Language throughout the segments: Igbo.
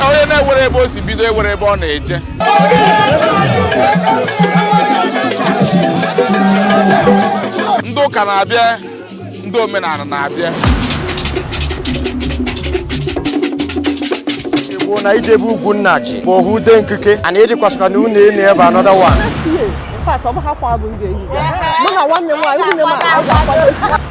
Onye na-enwerọ ebe o si bido enwerọ ebe ọ na-eje. Ndị ụka na-abịa, ndị omenala na-abịa. Igbo na ijebe ugwu nna ji bụ ohu ude nkike a na-ejikwasịkwa na unu enu ebe another one. In fact, ọ bụ ha kwa bụ ndị enyi mụ na nwanne m nwaanyị, nwunye m a ga-akwado.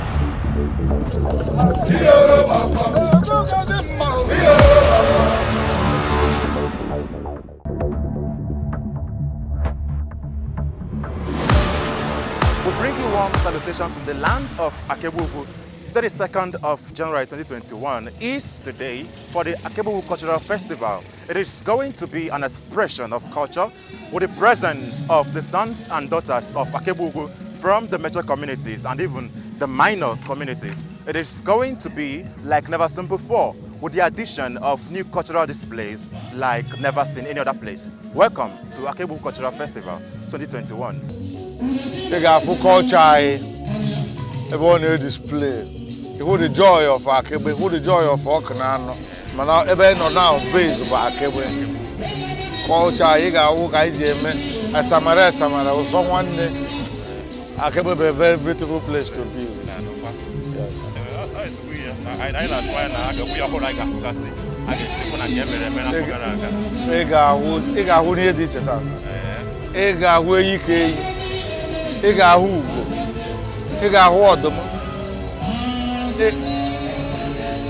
We bring you warm salutations from the land of Akegbe-Ugwu. 32nd of January 2021 is the day for the Akegbe-Ugwu Cultural Festival. It is going to be an expression of culture with the presence of the sons and daughters of Akegbe-Ugwu from the major communities and even the minor communities. It is going to be like never seen before, with the addition of new cultural displays like never seen any other place. Welcome to Akegbe-Ugwu Cultural Festival 2021. Ị ga-afụ culture anyị ebe ọ na-edisplay, ịhụ the joy of Akegbe, hụ the joy of Awkunanaw, mana ebe ị nọ now base bụ Akegbe culture anyị. Ga-awụ ka anyị ji eme esamara esamara ụsọ nwanne. Akegbe bụ a very beautiful place to be. Yes. Anyị na-atụ anya na a ga-enwe ihe ọhụrụ anyị ga-afụgasị a ga-etikwu na nke emere eme n'afọ gara aga. Ị ga-ahụ n'ihe dị iche taa. Ị ga-ahụ eyi ka eyi, ị ga-ahụ ugo, ị ga-ahụ ọdụm,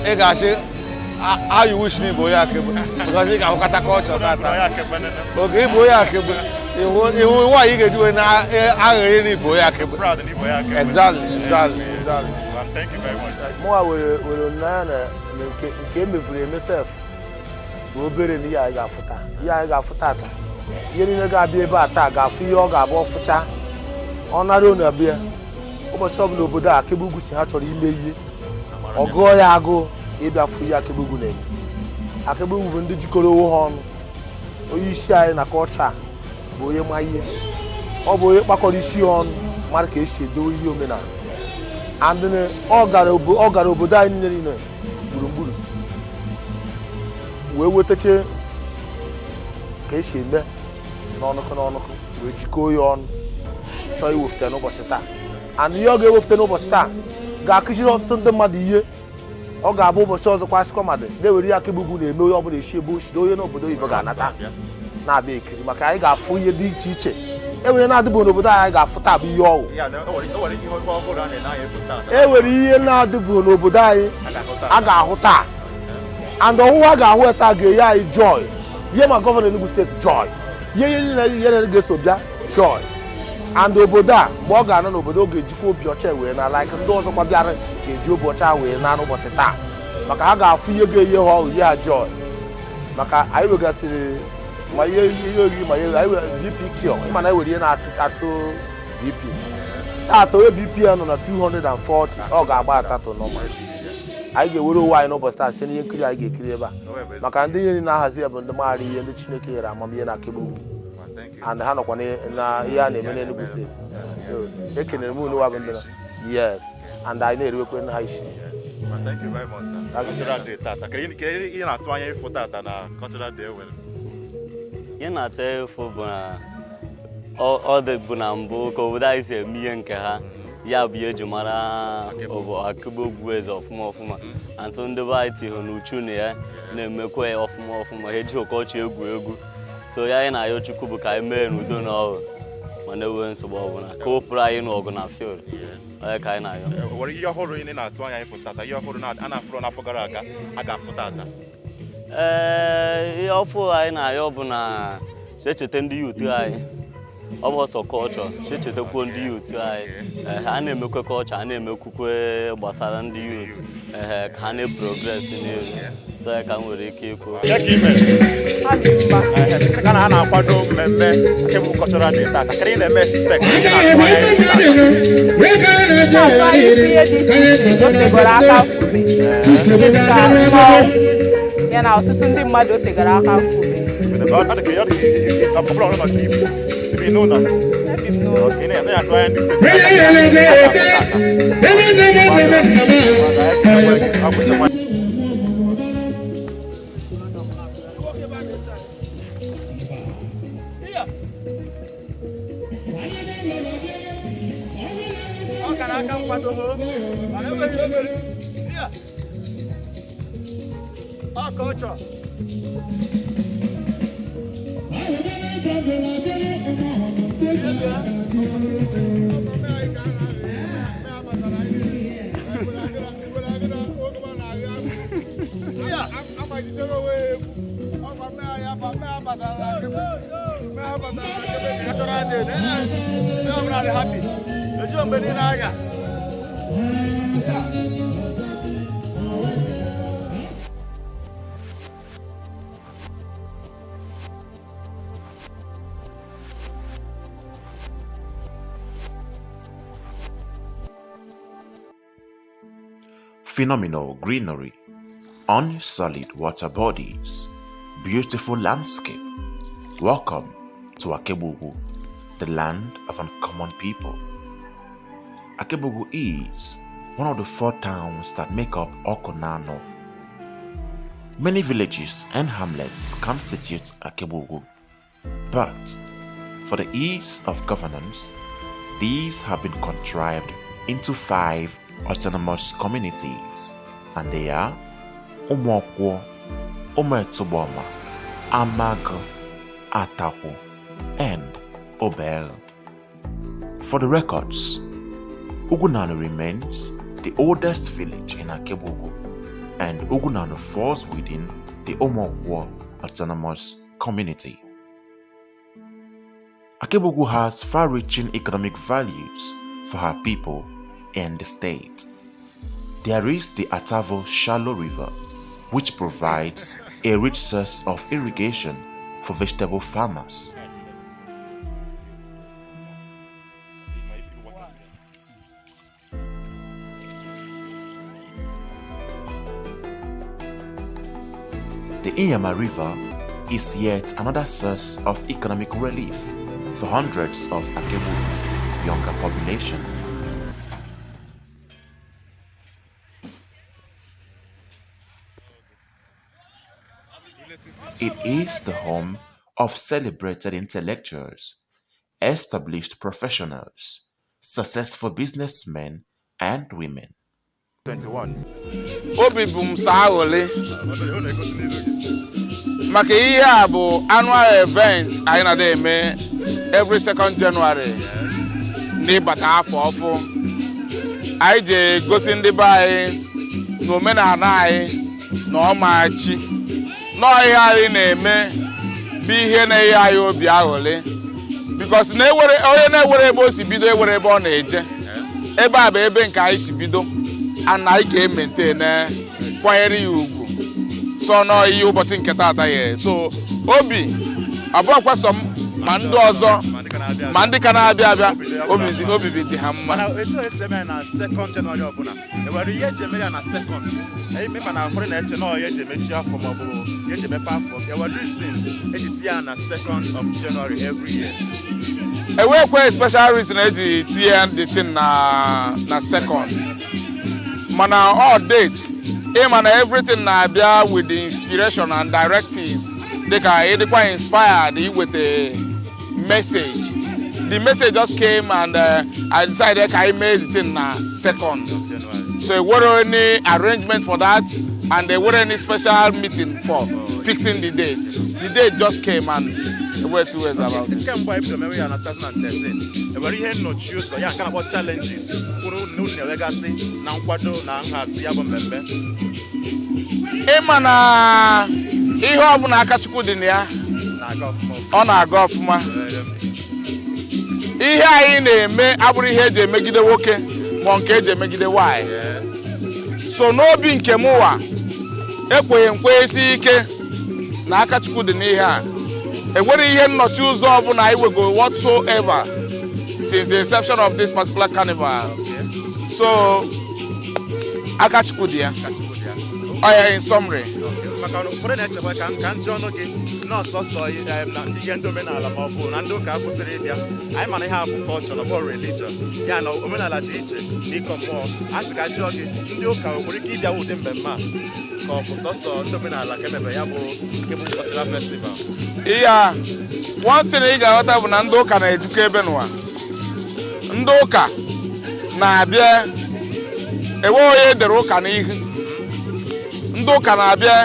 ị ga-asị how you wish na ịbụ onye Akegbe, because ị ga-ahụkọta culture tata. Oge ịbụ onye Akegbe, ịhụ nwaanyị ị ga-eji wee na-aghịrị na ịbụ onye Akegbe. Proud na ịbụ onye Akegbe. Exactly. Thank you very much. Mụnwa were olileanya na nke emefuru eme sef bụ obere na ihe anyị ga-afụ taa, ihe anyị ga-afụ tata. Ihe niile ga-abịa ebe a taa ga-afụ ihe ọ ga-abụ ọfụcha ọ nara onu abịa ụbọchị ọbụla obodo a Akegbe Ugwu si ha chọrọ ime ihe ọ gụọ ya agụụ ịbịa fụ ihe Akegbe Ugwu na-eme. Akegbe Ugwu bụ ndị jikọrọ onwe ha ọnụ. Onye isi anyị na culture a bụ onye ma ihe, ọ bụ onye kpakọrọ isi ya ọnụ mara ka esi edowe ihe omenala, and ọ gara obodo anyị niile gburugburu wee wetache ka esi eme n'ọnụkụ n'ọnụkụ wee jikọọ ya ọnụ chọọ iwefute n'ụbọchị taa. And ihe ọ ga-ewefute n'ụbọchị taa ga-akụziri ọtụtụ ndị mmadụ ihe. Ọ ga-abụ ụbọchị ọzọ kwa asịkwa mmadụ na-ewere ihe Akegbe Ugwu na-eme, onye ọbụla esi ebe osi onye n'obodo oyibo ga-anata na-abịa ekiri, maka anyị ga-afụ ihe dị iche iche enwere na-adịbụ n'obodo anyị ga-afụ taa bụ ihe ọwụ. E nwere ihe na-adịbụ n'obodo anyị a ga-ahụ taa, and ọhụhụ a ga-ahụ ya taa ga-enye anyị joy, ihe ma gọvanọ Enugu steeti joy, ihe niile ihe ga-eso bịa joy. And obodo a mgbe ọ ga-ana n'obodo, ọ ga-ejikwa obi ọcha wee na like ndị ọzọkwa bịara ga-eji obi ọcha wee na n'ụbọchị taa, maka ha ga-afụ ihe ga-enye ha ọṅụ, ihe ha joy, maka anyị wegasịrị ma ihe ihe oriri ma ihe anyị BP cure. Ịma na ewere ihe na-achụ achụ BP taata, onye BP ya nọ na 240, ọ ga-agba atatọ nọma. Anyị ga-ewere onwe anyị n'ụbọchị taa site n'ihe nkiri anyị ga-ekiri ebe a, maka ndị ihe na-ahazi ya bụ ndị maara ihe, ndị Chineke nyere amamihe na Akegbe Ugwu, and ha nọkwa na ihe a na-eme n'Enugu steeti. So ekenere m unu wa bụ ndị na yes, and anyị na-eriwekwe ha isi. Thank you very much, sir. Thank you. Cultural Day tata. Kedu ihe na-atụ anya ịfụ tata na Cultural Day nwere? Ihe na-atụ ịfụ bụ na ọ dị bụ na mbụ ka obodo anyị si eme ihe nke ha, ya bụ ihe eji mara Akegbe Ugwu eze ọfụma ọfụma. Antụ ndị be anyị tihụ n'uchu na ya na-emekwa ya ọfụma ọfụma, ha eji ọkọchị egwu egwu. So ya anyị na-ayọ Chukwu bụ ka anyị mee n'udo na ọrụ ma na-enwe nsogbu ọbụla, ka o pụrụ anyị n'ọgụ na field onye ka anyị na-ayọ. Nwere ihe ọhụrụ ị na-atụ anya ịfụ tata, ihe ọhụrụ a na-afụrụ n'afọ gara aga a ga-afụ tata? Ee, ihe ọfụ anyị na-ayọ bụ na echeta ndị youth anyị. Ọ bụ ọsọ culture, chechetakwu ndị youth anyị. A na-emekwe culture, a na-emekwukwe gbasara ndị youth, ee, ka ha na-progress n'elu. So ya ka m nwere ike ikwu. Ka na ha na-akwado mmemme Akegbe Cultural Day tata, kedu ihe na-eme expect, ihe na-atụ anya ịfụ tata? Ihe dị iche iche o tegoro aka fube dịka mmọnwụ ya na ọtụtụ ndị mmadụ o tegoro aka fube. Ọ dị ka ọ bụrụ ọrụ maka ibu ibi n'ụlọ. Ebi m n'ụlọ. Ị na-atụ anya ndị fesi. Ọ bụ nchekwa. Phenomenal greenery, unsullied water bodies, beautiful landscape. Welcome to Akebougwu, the land of uncommon people. Akebougwu is one of the four towns that make up Awkunanaw. Many villages and hamlets constitute Akebougwu, but for the ease of governance, these have been contrived into five autonomous communities, and they are Umuokwo, Umuetuboma, Amagu, Atakwu, and Obel. For the records, Ugwunano remains the oldest village in Akebougwu, and Ugwunano falls within the Umuokwo Autonomous Community. Akebougwu has far-reaching economic values for her people and the state. There is the Atavo Shallow River, which provides a rich source of irrigation for vegetable farmers. The Inyama River is yet another source of economic relief for hundreds of Akebougwu younger population. It is the home of celebrated intellectuals, established professionals, successful businessmen and women. 21. Obi bụ m sọ aghụlị Ọ na-egosi n'iru gị. Maka ihe a bụ annual event anyị na-ada eme every second January n'ịbata afọ ọfụ. Anyị ji egosi ndị be anyị na omenala anyị na ọmachi nọọ ihe anyị na-eme bụ ihe na-enye anyị obi aghụlị, because na ewere onye na-ewere ebe o si bido, ewere ebe ọ na-eje. Ebe a bụ ebe nke anyị si bido and anyị ga-emaintain, kwanyere ya ugwu. So nọọ ihe ụbọchị nke taata ya, so obi abụọkwa sọ m ma ndị ọzọ Ma ndị ka na-abịa. Ma ndị ka na-abịa abịa, obi dị ha mma. Mana etu esi eme ya na second January ọbụla, enwere ihe eji eme ya na second ime, na ụfọdụ na-eche na ọ ihe eji emechi afọ maọbụ ihe eji emepe afọ. Enwere reason eji tinye ya na second of January every year? Enwekwe special reason eji tinye the thing na second, mana all date, ịma na everything na-abịa with the inspiration and directives, dịka ịdịkwa inspired iweta message. The message just came and I decided ka I made the thing na second of January. So there any arrangement for that and there weren't any special meeting for fixing the date. The date just came and there were two ways about it. Kemgbe anyị bidoro mewe ya na 2013, enwere ihe nnọchi ụzọ ya nke na-akpọ challenges kwuru na unu na-enwegasị na nkwado na nhazi ya bụ mmemme? Ịma na ihe ọbụla aka Chukwu dị na ya na-aga ọfụma. Ọ na-aga ọfụma. Ihe anyị na-eme abụrụ ihe eji emegide nwoke ma nke eji emegide nwaanyị. So n'obi nke m ụwa ekwenye nkwenyesi ike na aka Chukwu dị n'ihe a. Enwere ihe nnọchi ụzọ ọbụla anyị wego whatsoever since the inception of this particular carnival. So aka Chukwu dị ya. Aka Chukwu dị ya. Ọ ya, in summary. Okay. Maka na ụfọdụ na-echekwa ka njọ ọnụ gị na ọsọsọ na ndị ihe ndị omenala ma ọ bụ na ndị ụka kwụsịrị ịbịa. Anyị mana ihe a bụ culture na ọ bụghị religion, ya na omenala dị iche na ịkọ mmụọ. A sị ka jụọ gị, ndị ụka o nwere ike ịbịa ụdị mmemme a, ka ọ bụ sọsọ ndị omenala ka emebe ya bụ nke bụ cultural festival? Ihe a, one thing ị ga-aghọta bụ na ndị ụka na-ejikọ ebe n'ụwa. Ndị ụka na-abịa, enweghị onye edere ụka n'ihu. Ndị ụka na-abịa,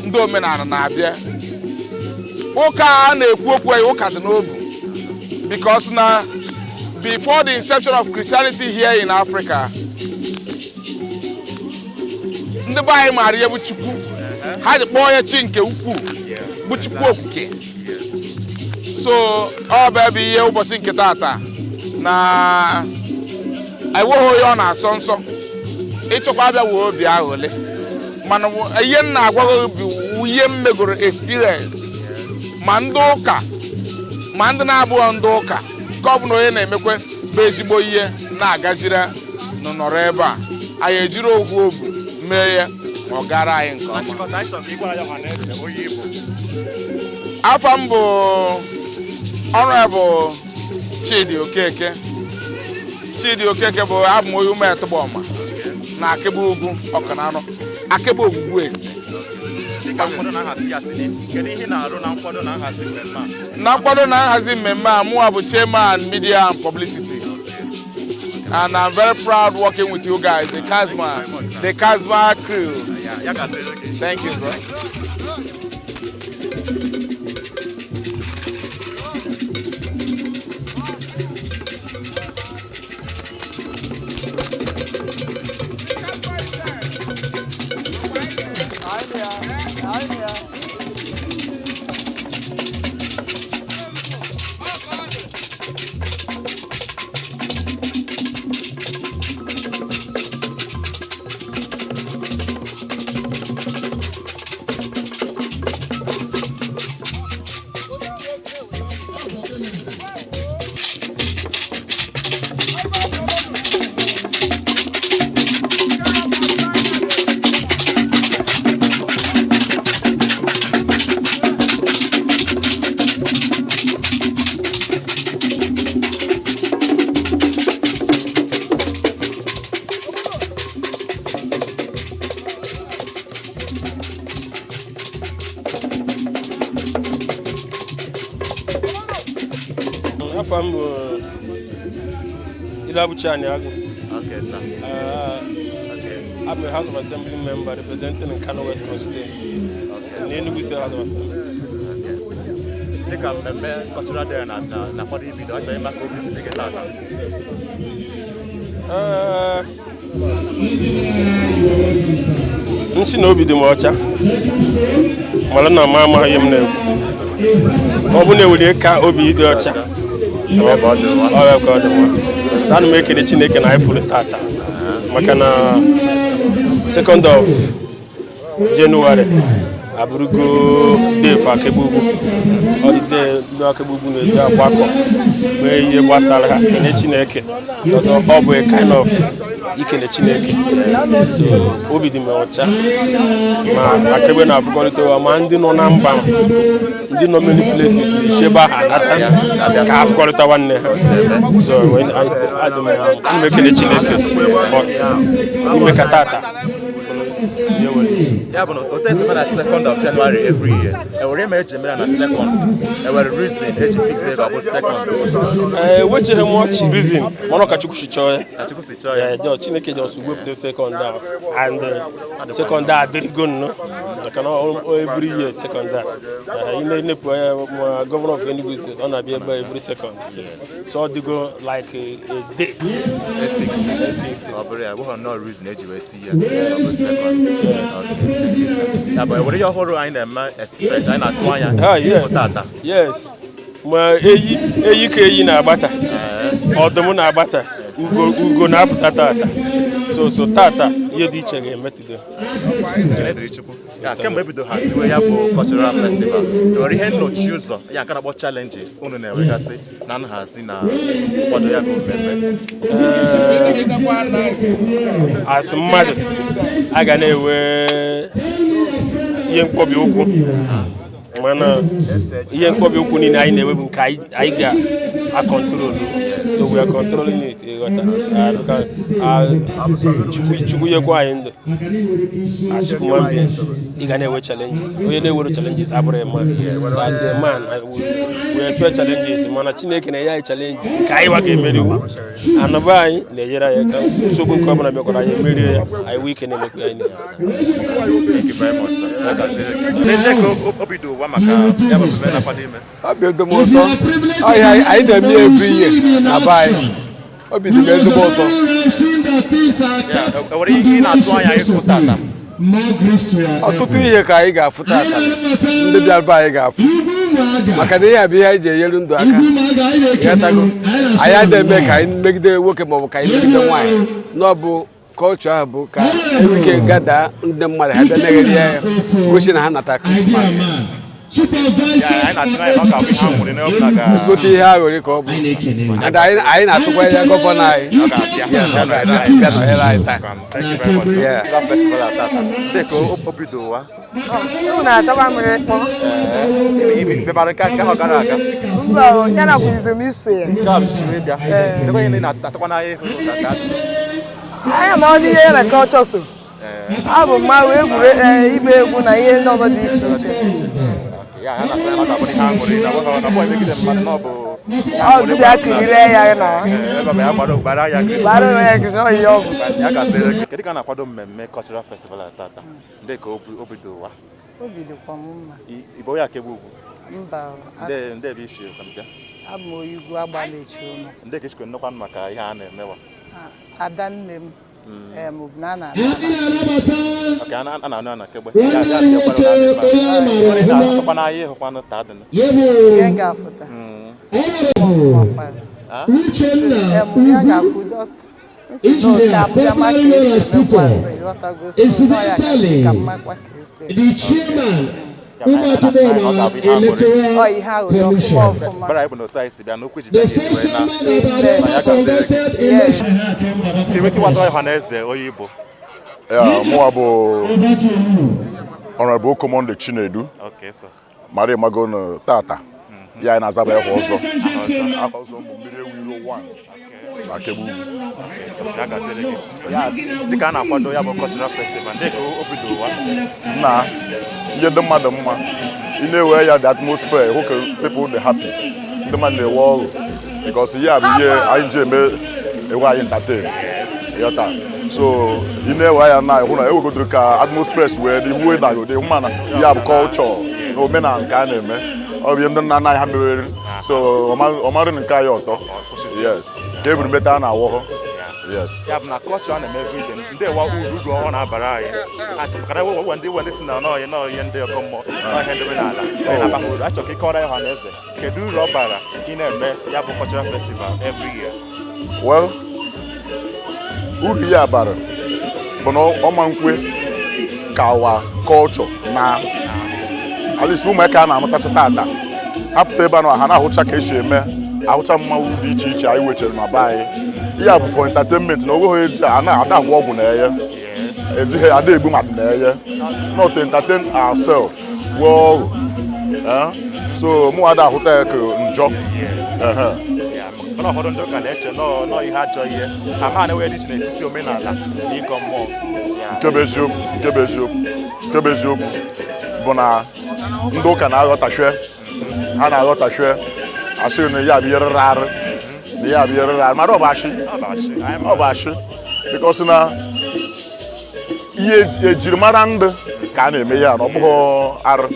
ndị omenala na-abịa. Ụka a na-ekwu okwu ya, ụka dị n'obu, because na before the inception of Christianity here in Africa, ndị be anyị maara ihe bụ Chukwu. Ha ji kpọọ ya chi nke ukwuu, bụ Chukwu Okike. So ọ bụ ebe ihe ụbọchị nke tata na enweghị onye ọ na-asọ nsọ ịchọkwa abịa wee obi aghụlị. Mana ihe m na-agwa gị bụ ihe m megoro experience, ma ndị ụka ma ndị na-abụghị ndị ụka, nke ọ bụla onye na-emekwe bụ ezigbo ihe na-agaziri nọrọ ebe a, anyị ejiri okwu obu mee ya, ma ọ gara anyị nke Na ọma. nchịkọta, anyị chọrọ ka ị gwara ya ọha na eze onye Igbo. Afọ m bụ Honorable Chidi Okeke. Chidi Okeke bụ abụ m onye Umetụgbọma na Akegbe Ugwu, Ọkananọ, Akegbe Ogwugwu Eze. Dịka nkwado na nhazi ya si dị, kedu ihe ị na-arụ na nkwado na nhazi mmemme a? Na nkwado na nhazi mmemme a, mụnwa bụ chairman, media and publicity, and I'm very proud working with you guys, the Kazma crew. Ya gasịrị gị. Thank you, bro. Afọ m bụ Ilabuchi Aniagu. Okay, sir. I'm a House of Assembly member representing Nkanu West constituency in Enugu State House of Assembly. Dịka mmemme cultural day na na-akwado ibido, achọghị ịma ka obi si dị gị tata. Nsị na obi dị m ọcha, mara na m amaghị ihe m na-ekwu. Ma ọ bụ na ewere ka obi dị ọcha, ọ ka ọ dị mma. So ana m ekele Chineke na anyị fụrụ tata, maka na 2nd of January abụrụgo day for Akegbe Ugwu. Ọ dị day ndị Akegbe Ugwu na-eji agbakọ mee ihe gbasara ha, kene Chineke. Ọzọ, ọ bụ a kind of ikele Chineke. So obi dị m ọcha, ma Akegbe na-afụkọrịta ụwa, ma ndị nọ na mba, ndị nọ many places na-esi ebe ahụ anata ka afụkọrịta nwanne ha. So adị m, ana m ekele Chineke for ime ka tata ihe nwere isi. Ya bụ na otu esi eme na 2nd of January every year, enwere ihe mere eji eme ya na second? Enwere reason eji fix it ọ bụ second? Ee, ewecheghị m much reason, mana ọ ka Chukwu si chọọ ya. Ka Chukwu si chọọ ya. Yeah, Chineke just wepụta second a, and second a adịrịgo nnọọ, maka na every year second a. Ị na-enepụ anya, ma governor of Enugu State, ọ na-abịa ebe a every second, so ọ dịgo like a date. Efix ọ bụrụ ya, enweghị nnọọ reason eji wee tinye ya ọ bụ second. Okay, thank you, sir. Ya bụ, enwere ihe ọhụrụ anyị na-eme expect, anyị na-atụ anya Ah, yes. ịhụ tata? Yes, ma eyi eyi ka eyi na-agbata, ọdụm na-agbata, ugo na-apụta tata. So tata ihe dị iche ga-eme today. Ekele dịrị Chukwu. Ya kemgbe ebido haziwe ya bụ cultural festival, enwere ihe nnọchi ụzọ ya nke na-akpọ challenges unu na-enwegasị na nhazi na nkwado ya bụ mmemme? As mmadụ, a ga na-enwe Ihe mkpọbi ụkwụ, mana ihe mkpọbi ụkwụ niile anyị na-enwe bụ nke anyị ga-acontrolu, so we are controlling it. Ịghọta? Ah, Chukwu nyekwa anyị ndụ as human beings, ị ga na-enwe challenges. Onye na-ewere challenges abụrụ a man. So as a man, we expect challenges, mana Chineke na-enye anyị challenge nke anyị wa ga-emeriwu. Anụba anyị na-enyere anyị aka. Nsogbu nke ọbụla bịakwara, anyị emerie ya, anyị nwee ike na-emekwa anyị na Thank you very much, sir. Ya gasịrị gị. Nne, ka obi dị ụwa maka ya bụ mmemme na-akwado ime? Obi dị m ụtọ. Ọhịa anyị na-eme ya every year na be anyị. Obi dị m ezigbo ụtọ. Ya, e nwere ihe ị na-atụ anya ịfụ tata? Ọtụtụ ihe ka anyị ga-afụ tata, ndị bịara be anyị ga-afụ, maka na ihe a bụ ihe anyị ji enyere ndụ aka. Ịghọtago? Anyị adịghị eme ka anyị megide nwoke maọbụ ka anyị megide nwaanyị, na ọ bụ culture ahụ bụ ka enwe ike gada ndị mmadụ, ha bịa neghere ya, gosi na ha nata Christmas. Ya, anyị na-atụ anya na ọ ga-abụ ihe aṅụrị na ọbụla ga Ezigbote ihe aghụrị ka ọ bụ, and anyị na-atụkwa ya governor anyị. Ọ ga-abịa. Yeah, ọ ga-abịa bịa nọnyere anyị taa. Thank you very much, sir. Yeah. Cultural festival a tata, ndị ka obi dị ụwa? Ewu na-achọkwa mmiri kpọ. Bịabara nke ahụ gara aga? Mba o, ya na kwụzizi m iso ya. Nke a bụ siri bịa. Dịkwa ihe na-atakwa n'ahịa ịhụ tata? Anya ma ọ bụ ihe ya na culture so. Ọ bụ mmanwụ, egwure, ịgba egwu na ihe ndị ọzọ dị iche iche. Ya, a na-atụ anya na ọ ga-abụ ihe aṅụrị, na ọ bụghị emegide mmadụ, na ọ bụ Ọ dịbịa kirire ya na ebe ọ bụ ya gbara ya Christmas. Gbara onwe ya Christmas, ọ ihe ọ bụ. Ya gasịrị gị. Kedu ka a na-akwado mmemme cultural festival a tata, ndị ka obi dị ụwa? Obi dịkwa m mma. Ị bụ onye Akegbe Ugwu? Mba. Ndị ebe isi ka m bịa? Abụ m onye ugwu Agbalechi ụlọ. Ndị ka isikwe nnukwu maka ihe a na-emewa? Ada nne m em na a na Maka a na-anụ ya na Akegbe ya ya bịakwara na ebe a. Ị na-atụkwa n'ahịa ịhụkwanụ taa dị ihe ga-afụta. Ya ga-afụ just nsi na oke abụya maka esi emekwa, ịghọtago? So nọ ya gasị ka mmakwa ka esi eme. The chairman, Umuatuboma Electoral Ọ ihe ahụ dị ọfụma Commission. ọfụma. Bara anyị bụ na otu anyị si bịa n'okwu ji bịa The ga-eji wee na fishermen that na ya are gasịrị gị. conducted election. Ka enwe ike ịgbasara ọha na eze onye Igbo. Ya, mụwa bụ Honorable Okomonde Chinedu. Okay, sir. Mara ịmago na tata ya anyị na-azaba ya ọzọ aha ọzọ bụ Mmiri Ewu Iro 1 na Akegbe Ugwu. Ya gasịrị gị. Ya, dịka a na-akwado ya bụ cultural festival, ndị ka obi dị ụwa? Na ihe dị mmadụ mma, ị na-ewe ya, the atmosphere, hụ ka people dị happy, ndị mmadụ na-ewe ọrụ, because ihe a bụ ihe anyị ji eme ewe anyị entertain. Ịghọta? So ị na-ewe ya na hụ na ewegodoro ka atmosphere si wee dị huwe na dị mma, na ihe a bụ culture na omenala nke a na-eme. Ọ bụ ihe ndị nna nna anyị ha mewere, so ọmarị nke anyị ọtọ. Yes, ka eburu meta a na-awọghọ. Yes. Ya bụ na culture a na-eme everyday, ndị ewa uru ọ na-abara anyị. Achọ maka na ewe ndị si na nọọ nọọ ihe ndị ọkọ mmụọ, nọọ ihe ndị omenala onye na-aba ha uru. Achọ ka ịkọrọ ya ọha na eze, kedu uru ọ bara ị na-eme ya bụ cultural festival every year? Well, uru ya bara bụ na ọma nkwe ka our culture na at least ụmụaka a na-amụtacha tata afụta ebe a na ha na-ahụcha ka esi eme, ahụcha mmanwụ dị iche iche anyị wechere na be anyị. Ihe a bụ for entertainment, na onweghị eji a na-ada agwọ ọgwụ na eye, ejighị ada egbu mmadụ na eye, not to entertain ourselves, nwee ọrụ. So mụ ada ahụta ya ka njọ. Ehe. Mana ụfọdụ ndị ụka na-eche nọọ ihe ajọ ihe ha ma na-enwe dị iche n'etiti omenala na ịgọ mmụọ. Nke bụ eziokwu, nke bụ eziokwu, nke bụ eziokwu bụ na ndị ụka na-aghọtachie, ha na-aghọtachie, asị na ya bụ ihe rịrị arụ, na ya bụ ihe rịrị arụ, mana ọ bụ ashị, ọ bụ ashị, because na ihe ejirimara ndị ka a na-eme ya na ọ bụghị arụ.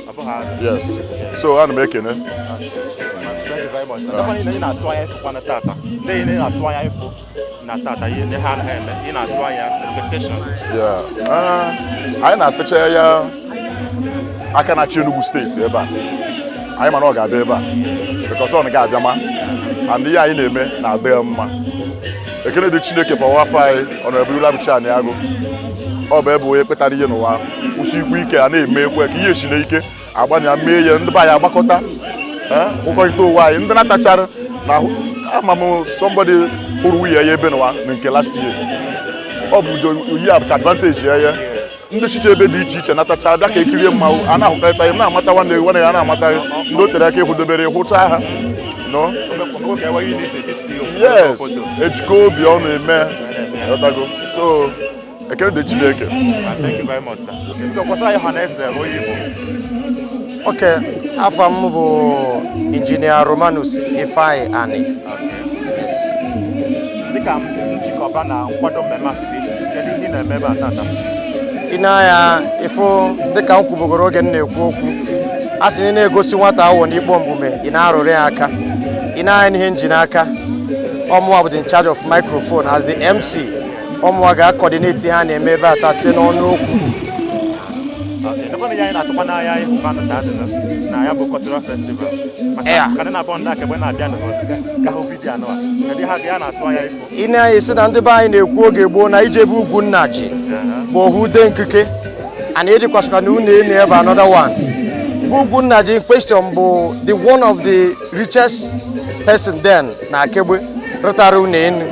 Yes, so ana m ekene. Thank you very much. Ndekwa ị na-atụ anya ịfụkwa na tata, ndị ị na-atụ anya ịfụ na tata, ihe ndị ha anaghị eme, ị na-atụ anya, expectations? Yeah. Anyị na-atụcha ya aka na-achị Enugu Steeti ebe a, anyị mana ọ ga-abịa ebe a, because ọ ga-abịa ma and ihe anyị na-eme na-adị ya mma. Ekene dị Chineke for afọ anyị ọ na-ebu Ulabuchi anyị agụ. Ọ bụ ebe onye kpetara ihe n'ụwa kwụsị ikwu ike a na-eme ekwe ka ihe esiri ike agbanye ya mee ihe ndị be anyị agbakọta, hụkọrịta ụwa anyị ndị natachara na ama m somebody hụrụ nwunye ya ebe n'ụwa na nke last year. Ọ bụ yi abụcha advantage ya ya. Ndị chiche ebe dị iche iche natacha abịa ka ekirie mmanwụ, a na-ahụkọrịta ihe, na-amata nwanne gị, nwanne ya na-amata gị, ndị o tere aka ịhụdobere hụcha ha no. Yes, ejikọ obi ọnụ eme, ghọtago? So ekele dị Chineke. Thank you very much, sir. Biko, gbasara ya ọha na eze onye Igbo. Ok, afa m bụ Injinia Romanus Ifeanyi Ani. Yes. Dịka nchịkọba na nkwado mmemme a si dị, kedu ihe ị na-eme ebe a tata? Ị na-anya ịfụ, dịka m kwubugoro oge m na-ekwu okwu, a sị na ị na-egosi nwata awọ n'ikpo mgbume, ị na-arụrụ ya aka. Ị na-anya n'ihe nji n'aka, ọmụwa bụ the in charge of microphone as the MC. Ọmụwa ga-coordinate ihe a na-eme ebe a taa site n'ọnụ okwu. Okay, ndekwana ihe anyị na-atụkwa n'anya ịhụkwanụ taa na ya bụ cultural festival maka ka ndị na-abụ ndị Akegbe na-abịa ga hụ video anụ a, kedu ihe ya na-atụ anya ịfụ? Ị na-anya isi na ndị be anyị na-ekwu oge gboo na ijebe ugwu nna ji bụ ohu ude nkike a na-ejikwasịkwa na unu enu ebe. Another one bụ ugwu nna ji in question bụ the one of the richest person then na Akegbe rụtara unu enu.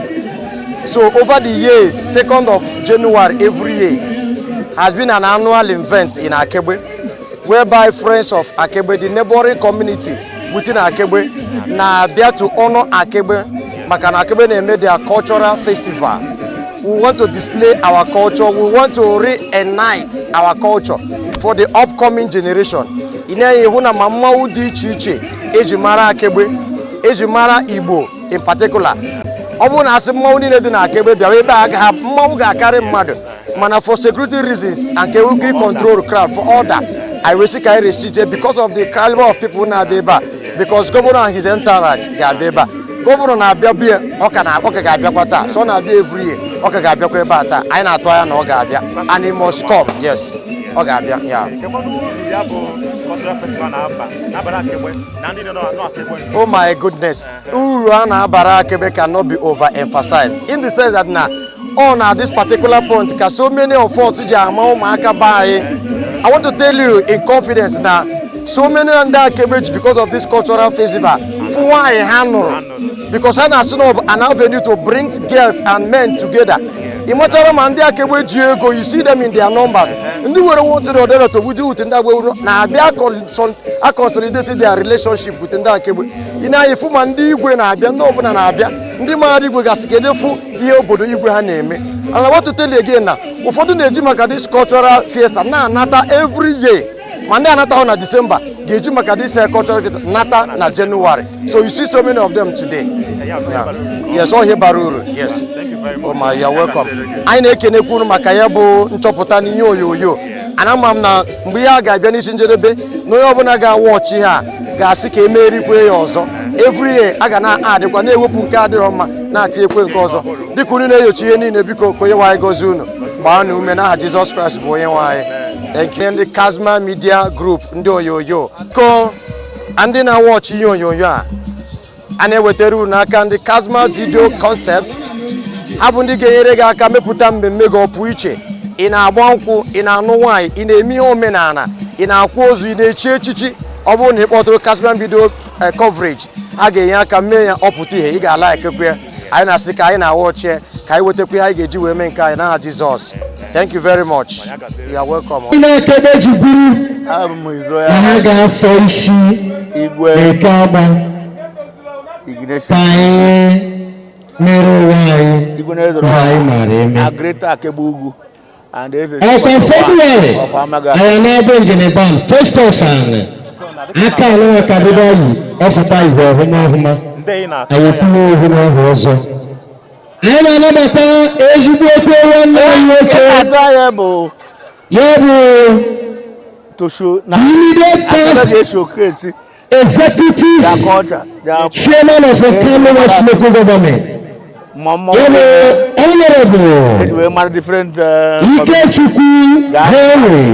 So over the years, 2nd of January every year has been an annual event in Akegbe, whereby friends of Akegbe, the neighboring community within Akegbe, na-abịa to honor Akegbe maka na Akegbe na-eme their cultural festival. We want to display our culture. We want to reignite our culture for the upcoming generation. Ị na-enye hụ na ma mmanwụ dị iche iche eji mara Akegbe, eji mara Igbo in particular. Ọ bụrụ na asị mmanwụ niile dị na Akegbe bịawa ebe a, agaghị mmanwụ ga-akarị mmadụ, mana for security reasons and ka enwe control crowd for order, I will see ka anyị restrict because of the caliber of people na-abịa ebe a, because governor and his entourage ga-abịa ebe a. Governor na-abịa bịa, ọ ka na ọ ka ga-abịakwa taa. So ọ na-abịa every year, ọ ka ga-abịakwa ebe a taa. Anyị na-atụ anya na ọ ga-abịa, and he must come. Yes, ọ ga-abịa ya. Kekwanụ uru ya bụ cultural festival na-aba na-abara Akegbe na ndị nọ n'Akegbe nso? Oh my goodness, uru a na-abara Akegbe cannot be overemphasized, in the sense that na ọ na this particular point ka so many of us ji ama ụmụaka be anyị. I want to tell you in confidence na so many ndị Akegbe ji because of this cultural festival fụ nwaanyị ha nụrụ, because ha na-asị na ọ bụ an avenue to bring girls and men together. Ị machara ma ndị Akegbe ji ego, you see them in their numbers, ndị were one to the other to with with ndị Akegbe na-abịa a consolidate their relationship with ndị Akegbe. Ị na-anya fụ ma ndị igwe na-abịa, ndị ọbụla na-abịa, ndị maara igwe gasị ka eje fụ ihe obodo igwe ha na-eme. And I want to tell you again na ụfọdụ na-eji maka this cultural fiesta na-anata every year, ma ndị anata hụ na December ga-eji maka this cultural fiesta nata na January. So you see so many of them today. Yeah. Yes, ọ ihe bara uru. Yes. Oh my, you are welcome. Anyị na-ekenekwu unu maka ya bụ nchọpụta n'ihe onyonyo. Ana ama m na mgbe ihe a ga-abịa n'isi njedebe, na onye ọbụla ga-awa ọchị ha ga-asị ka emerikwe ya ọzọ. Every year a ga na-adịkwa na-ewepụ nke adịrọ mma, na-atinyekwe nke ọzọ, dịka unu na-enyocha ihe niile. Biko, ka onye nwe anyị gọzie unu, gbaa unu ume n'aha Jizọs Kraịst bụ onye nwe anyị. Thank you. Ndị Kazma Media Group, ndị onyonyo ko, ndị na-awa ọchị ihe onyonyo a a na-ewetara unu n'aka ndị Kazma Video Concept, ha bụ ndị ga-enyere gị aka mepụta mmemme gị ọpụ iche. Ị na-agba nkwụ, ị na-anụ nwaanyị, ị na-eme ihe omenala, ị na-akwa ozu, ị na-echi echichi, ọ bụrụ na ị kpọtụrụ Kazma Video Coverage, ha ga-enye aka mee ya ọpụta ihe. Ị ga-ala ekekwe ya. Anyị na-asị ka anyị na-awa ọchie ka anyị wetakwa ihe anyị ga-eji wee mee nke anyị n'aha Jizọs. Thank you very much. You are welcome. Ndị na-akebe ji buru na ha ga-asọ isi eke agba ka anyị mere ụwa anyị ihe anyị maara eme. Ọkwa February anyị na-abụ Ngeneban Festus anyị aka alụwa ka bido anyị ọfụta ihe ọhụma ọhụma anyị etinye ohu n'ọhụ ọzọ. Anyị na-anabata ezigbo okwu nwanne anyị nwoke, ya bụ immediate past executive chairman of Nkanu West Local Government, ya bụ Honorable Ikechukwu Henry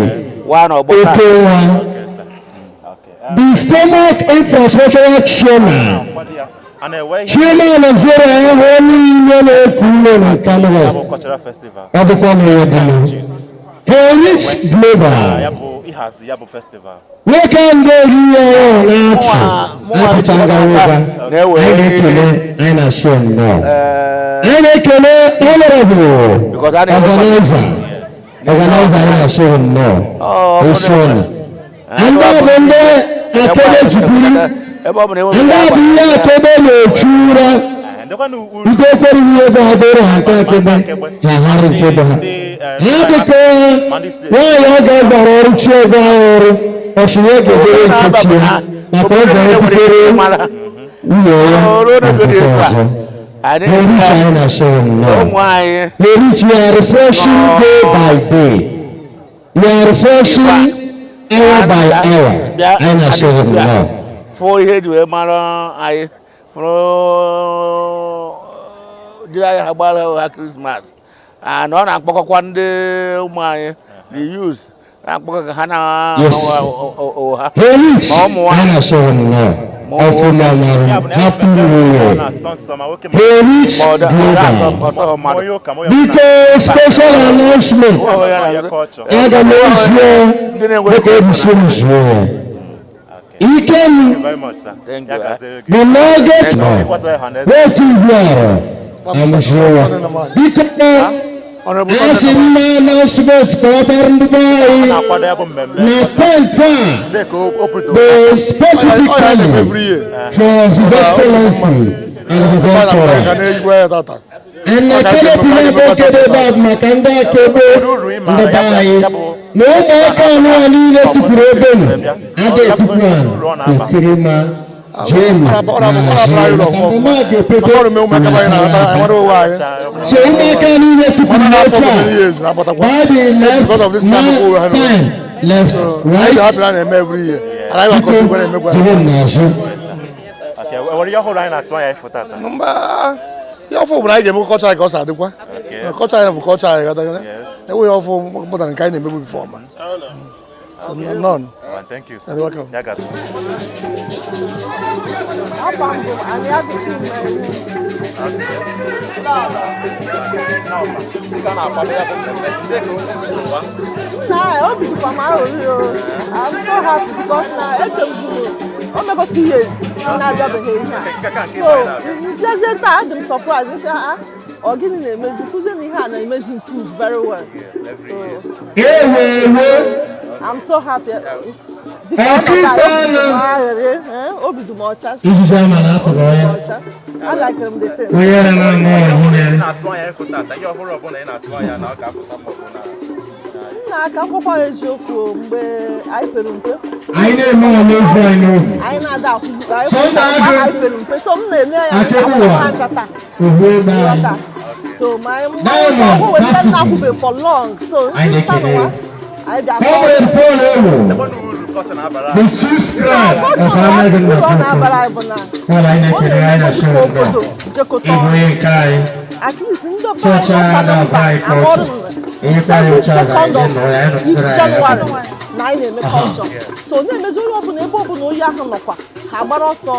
Okenwa, the stomach infrastructural chairman, chairman of zero ahụ niile na-eku ume na Nkanu West. Ọ dịkwa na ya dị Henrich Global. Nwoke ndị oriri ya na-achị apụcha ngawa ụba. Anyị na-ekele, anyị na-asị nnọọ. Anyị na-ekele honorable organizer. Organizer anyị na-asị nnọọ. Esi ụlọ. Ndị ọ bụ ndị Akebe jibiri, Ebe ọ bụ na enweghị ndị ọ bụ ihe Akebe na-echu ụra. Ndị ekwere ihe ebe ha dịrị ha nke Akebe, ha aghara nke ebe ha. Ha dịka nwaanyị ọ ga-agbara ọrụ chi ebe ahụ ọrụ, ọ sị ya ga-ejere nke chi ya, maka ọ ga-ebutere nwunye ya na nke ọzọ. Na-erichi anyị na-asị nnọọ. Ụmụ anyị Na-erichi ya refreshing day by day. We are refreshing hour by hour. Anyị na-asị nnọọ. Fụ ihe eji wee mara anyị, fụrụ jiri anyị ha gbara ha Christmas, na ọ na-akpọkọkwa ndị ụmụ anyị, the youth, na-akpọkọ ka ha na Yes. ha Helix, ma ụmụ anyị nwanyị na-asị nnọọ. Ọfụma marụ. Happy New Year. Helix Global. Biko, special announcement. Aga m ezie dịka ebisi m zuo ya. Ike m the nugget wetu ibu arọ amụzie ya. Biko, asị m na announcement ka ọ bara ndị be anyị na tent a the specifically for His Excellency and His Entourage. And na canopy na-abụ kedebe a bụ maka ndị Akebe, ndị be anyị na ụmụaka anụ a niile tụpụrụ ebe nụ ada etupu ala ekiri ma jenu na azụ maka mgbe a ga-epedo na aka. So ụmụaka niile tụpụrụ n'oche a by the left na time left right, biko jiri m n'azụ. Nwere ihe ọhụrụ anyị na-atụ anya ịfụ tata? Mba, ihe ọfụ bụ na anyị ga-eme culture anyị ka ọ si adịkwa. Culture anyị bụ culture anyị gatagara. Enweghị ọfụ pụtara nke anyị na-emebu before ma. So, none. Thank you, sir. You're welcome. Ya gazie. Afọ mbụ anyị adịghị mma. Na obi dịkwa m aṅụrị o. I'm so happy because na echeburu o mego 2 years m na-abịabeghị ihe a, so mbịazie taa adị m surprise, nsị ha ọ gịnị na-emezi, fụzie na ihe a na-emezi improve very well. Ewe ewe. I'm so happy. Ọkịta aghịrị obi dị m ọcha. Ijiji ama na atụrụ ya. Ọcha. I like them the thing. Onye na na-amụ ọhụrụ ya. Na-atụ anya ịfụ tata, ihe ọhụrụ ọbụla ị na-atụ anya na ọ ga-afụta ma ọ bụ na Nna aka akwụkwọ eziokwu o, mgbe anyị pere mpe Anyị na-eme ọ n'ofu anyị n'ofu. anyị na-ada akwụkwọ anyị Sunday kwụkwọ agụ. anyị pere mpe, so m na-ene ya Akebe akwụkwọ ụwa. ha ncha taa. Ogbu ebe anyị. Nghọta. So ma anyị Diamond, ọgwụ wetara Cassidy. nna akwụbe for long, so Anyị ndị na-ekele nwa ya. anyị bịa. Comrade Paul Ewu, the chief scribe of Amaghị Uru ọ na na-abara anyị bụ na Paul, anyị ọ na-ekele ya, anyị na-eme na-asị ka obodo nnọọ. jekọta Ịbụ ọnụ. onye nke anyị. At least ndị ọbụla Chọọchị anyị na-abụ anyị culture. Enyekwa anyị oche azụ anyị jee nọrọ ya, anyị nọkwara anyị Jenụwarị aka. Na anyị na-eme culture, so na-emezi onye ọbụla ebe ọbụla onye ahụ nọkwa ha gbara ọsọ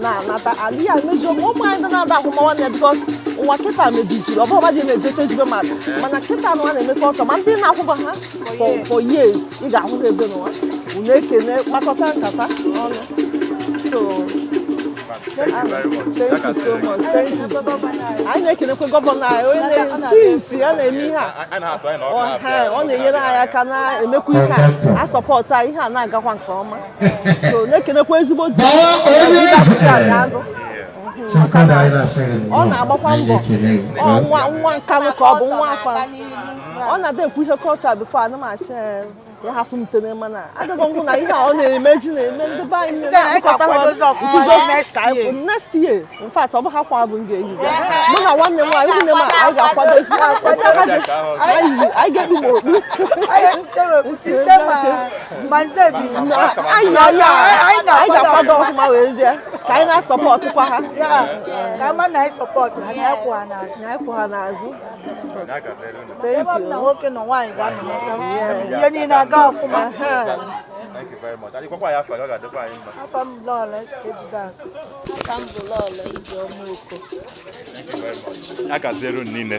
na-anata ala ya emeji ụmụ anyị ndị na-ada ahụ nwanne, because ụwa kịta mebiziri ọ bụrụ mmadụ na-eje chezibe mmadụ, mana kịta nụ a na-eme culture ma ndị na-akwụba ha for years, ị ga-ahụ ha ebe n'ụwa unu ekene kpakọta nkata ọnụ, so Thank you very much. Thank you so much. Thank you. Anyị na-ekenekwe governor anyị onye na-esi ya na-eme ihe a. Anyị na-atụ anya na ọ Ọ ga-abịa. ọ na-enyere anyị aka na-emekwa ihe a, a support anyị, ihe a na-agakwa nke ọma, so na-ekenekwa ezigbo di Baa onye eze. anyị agụ. Second, anyị na-asị gị Ọ nnọọ. na-agbakwa Anyị mbọ. na-ekele gị. Ọ nwa nwa Nkanụ ka ọ bụ nwa afọ ọ na-ada ekwu ihe culture before ana m asị ya hafụ m tere, mana adịghị ngwụ na ihe a ọ na-eme ji na-eme ndị be anyị Site na anyị na-akpọkọta ha ga-akwadozi ọfụma nzuzo next ka anyị year. pụ next year. In fact, ọ bụ ha kwa bụ m ga-eyi bịa. Mụ na nwanne m nwaanyị, nwunye m a, anyị ga-akwado anyị ga-ekpu m okpu. Anyị anyị ga-akwado ọfụma wee bịa ka anyị na-asupportkwa ha. Ka ama na anyị support ha, na anyị kwụ ha n'azụ. Na anyị kwụ ha n'azụ. Ebe ọ bụ na nwoke na nwaanyị ga-anọ n'ụlọ, ihe niile aga ọfụma. Thank you very much. Anyị gwakwa ya afọ, ọ ga-adịkwa anyị mma. Afọ m Lọlọ Ejidakụ. Aka m bụ Lọlọ Ijeọma Oko. Thank you very much. Ya gaziere unu niile.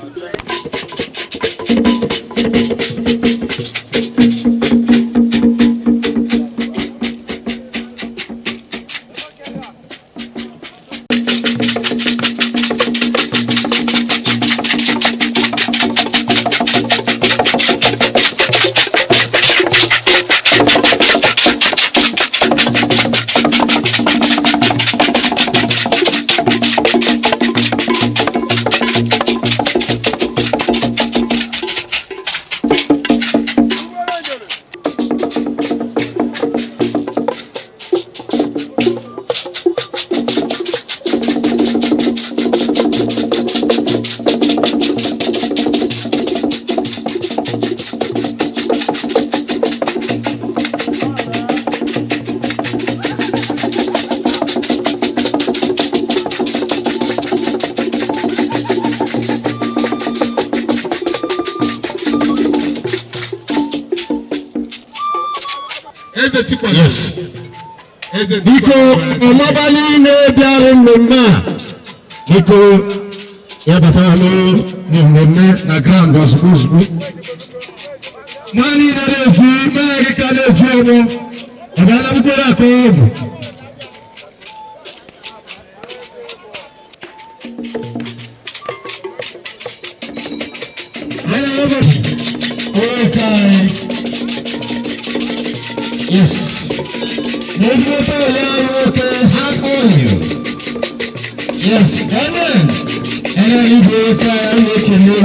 Yes. Biko, ọmaba niile bịara mmemme a, biko ya bata mmemme na ground ozugbo ozugbo. Nwa niile na-eji mmegharị ka na-eji ọgbọ, ọ bịala bukwere akọ ọgwụ. Okay. Yes. Yes, amen. Amen. Igwe ka anyị ekele.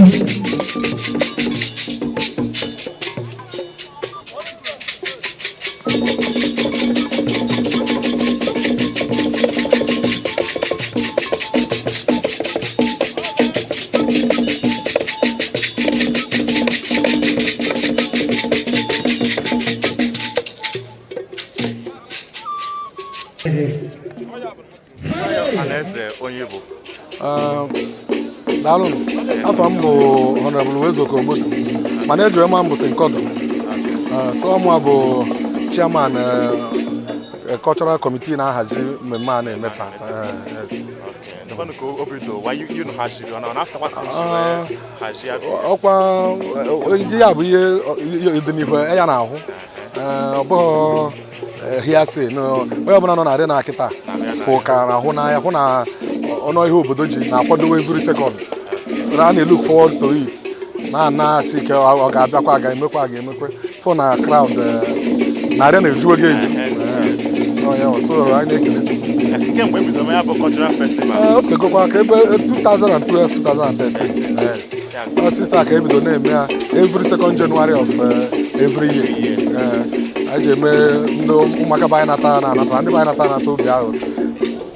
Anaeze onye bụ Daalụ. Afọ m bụ Honorable Uwezuoke Ogbodo, mana ejiri ma m bụ Sinkodo. So mụ bụ chairman cultural committee na-ahazi mmemme a na-eme taa. Yes. Ndekwanụ ka obi do wa unu haziri ọ na-afụtakwa ka unu si wee hazie ya bụ Ọkwa ya bụ ihe ịdịnihu ya na-ahụ. Ọ bụghị hearsay, no. Onye ọbụla nọ na arena kịta fụ ka na-ahụ n'anya, hụ na ọnụ ihe obodo ji na-akwadowe every second na a na-look forward to it, na-ana asị ike ọ ga-abịakwa, ga-emekwa, ga-emekwe fụ na crowd na arena ejuo gị eju. Ọ ya, so anyị na-ekele Chukwu. Kemgbe e bidoro ya bụ cultural festival? O tegokwa ka ebe 2012, 2013, yes. Ọ since a ka ebido na-eme ya every second January of every year. Anyị ji eme ndị ụmụaka be anyị nata na-anata, ndị be anyị nata anata obi ahụ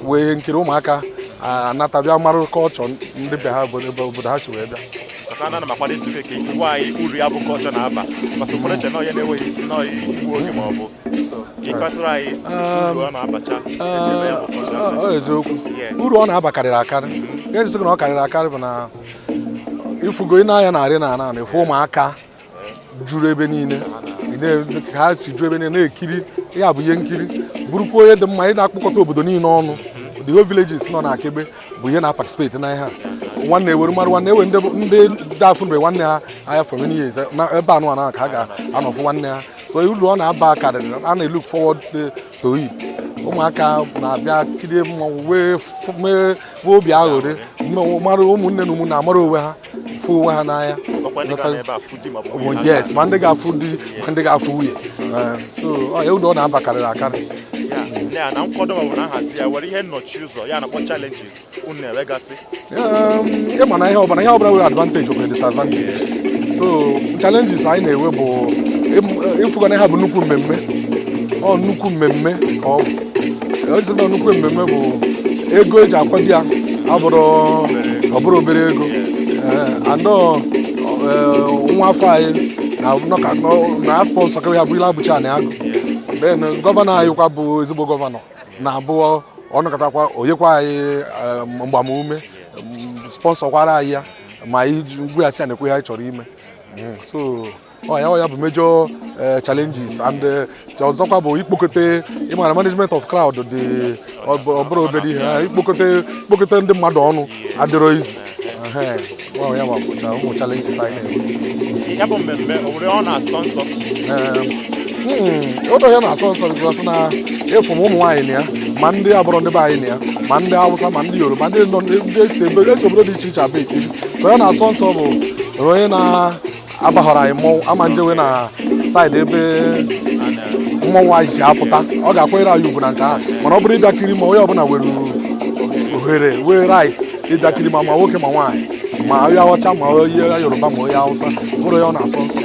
wee nkiri ụmụaka anata bịa mara kọlchọ ndị be ha, obodo ha si wee bịa. Maka na ana m akwado ịtụle ka ikwu anyị uru ya bụ kọlchọ na-aba, maka ụfọdụ eche na onye na-enweghị isi na igbu oge ma ọ bụ so ka ịkọtụrụ anyị uru ọ na-abacha eji eme ya bụ cultural Ọ eziokwu. Yes. Uru ọ na-aba karịrị akarị. Ihe njisi gị na ọ karịrị akarị bụ na ifugo ị na-anya na arị na ana na-efu ụmụaka juru ebe niile. Ị ka ha si ju ebe niile na-ekiri ya bụ ihe nkiri, bụrụkwa onye dị mma ị na-akpọkọta obodo niile ọnụ. The whole villages nọ na Akegbe bụ ihe na-participate na ihe a. Nwanne ewere mmadụ, nwanne ewe ndị dafụnbe nwanne ha anya for many years na ebe anụ anụ ka ha ga-anọfụ nwanne ha. So uru ọ na-aba karịrị, a na-look forward to it. Ụmụaka na-abịa kirie mmọnwụ wee mee nwee obi aghụrị, mara ụmụnne na ụmụnne, amara onwe ha, fụ onwe ha n'anya. Ọkwa ndị ga ebe a fụ di ma ọ bụ nwunye ha. Yes, ma ndị ga-afụ di ma ndị ga-afụ nwunye. So ọ ya, uru ọ na-aba karịrị akarị. Ya ya na nkwado ma ọ bụ na nhazi ya nwere ihe nnọchi ụzọ ya na-akpọ challenges unu na-enwegasị? Ịma na ihe ọbụla nwere advantage nwere disadvantage. So challenges anyị na-enwe bụ ịfụga na ihe bụ nnukwu mmemme. Ọ nnukwu mmemme ka ọ bụ. Oji na nnukwu mmemme bụ ego eji akwado ya abụrụ ọ bụrụ obere ego. And nwa afọ anyị na na sponsor ka ya bụ ile abụcha na agụ. Then gọvanọ anyị kwa bụ ezigbo gọvanọ na-abụ ọnụkọtakwa onyekwa anyị mgbamume, sponsorkwara anyị ya ma iji ngweghachi ya na-ekwe ihe anyị chọrọ ime. So ọ ya bụ major challenges. And ọzọkwa bụ ikpokote, ịmara management of crowd dị ọ bụrụ obere ihe. Ikpokote ndị mmadụ ọnụ adịrọ izu. Ọ ya bụ ụmụ challenges anyị na-enwe. Ya bụ mmemme o nwere ọ na-asọ nsọ? Ụdọ ya na-asọ nsọ because na efu m ụmụ nwaanyị na ya, ma ndị abụrụ ndị be anyị na ya, ma ndị Awụsa, ma ndị Yoruba, ndị nọ ndị esi ebe esi obodo dị iche iche abịa ekiri. So ya na-asọ nsọ bụ onye na-abaghọrọ anyị mmọnwụ ama njewe na side ebe mmọnwụ anyị si apụta, ọ ga-akwanyere anyị ugwu na nke ahụ. Mana ọ bụrụ ịbịa kiri, ma onye ọbụla nwere ohere, wee right ịbịa kiri, ma nwoke ma nwaanyị, ma onye ọcha, ma onye Yoruba, ma onye Awụsa, bụrụ ya ọ na-asọ nsọ.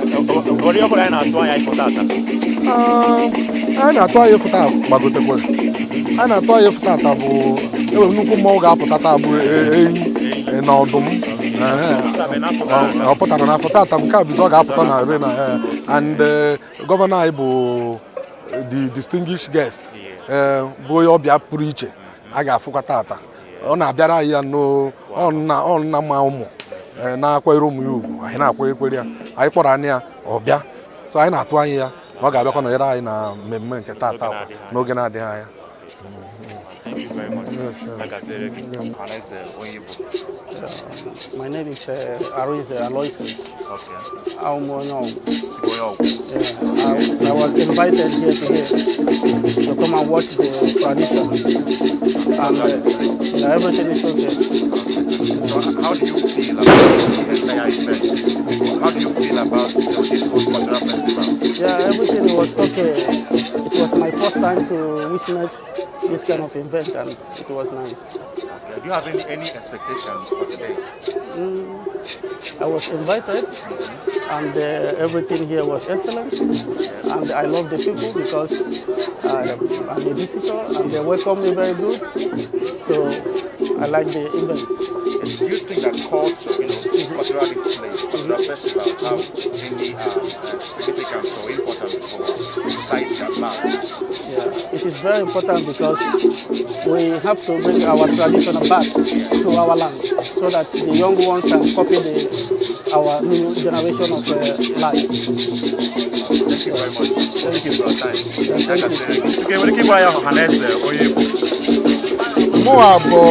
Nwere ihe ọbụla anyị na-atụ anya ịfụ tata? Anyị na-atụ anya ịfụta gbagotekwe. Anyị na-atụ anya ịfụta ata bụ enwere nnukwu mmọnwụ ga-apụta taa bụ enyi na ọdụm. Ọ pụtara n'afọ tata nke a bụzi ọ ga-apụta na arena. And gọvanọ anyị bụ the distinguished guest, bụ onye ọbịa pụrụ iche a ga-afụkwa tata. Ọ na-abịara anyị ya ọ na mma ụmụ na-akwanyere ụmụ ya ugwu, anyị na-akwanyekwere ya, anyị kpọrọ anya ya ọ bịa. So anyị na-atụ anya ya. Na ọ ga-abịakwa nọnyere anyị na mmemme nke tata n'oge na-adịghị anya. Thank you very much. Yes, sir. Ya gaziere gị. Ọhaneze onye Igbo. My name is Arinze Aloysius. I'm onye Ogwu. Onye Ogwu. Yeah, I was invited here today to come and watch the tradition. And yeah, everything is okay. So how do you feel about the entire event? How do you feel about this whole cultural festival? Yeah, everything was okay. It was my first time to witness this kind of event, and it was nice. Okay. Do you have any expectations for today? I was invited, and everything here was excellent. And I love the people because I'm a visitor, and they welcome me very good. So I like the event. Do you think that culture, cultural display, cultural festivals have any significance or importance for society at large? Yeah, it is very important because we have to bring our tradition back to our land so that the young ones can copy our new generation of life. Thank you very much. Thank you for your time. Thank you. Okay, nwere ike ịgwa ya ọhaneze onye Igbo. Mụnwa bụ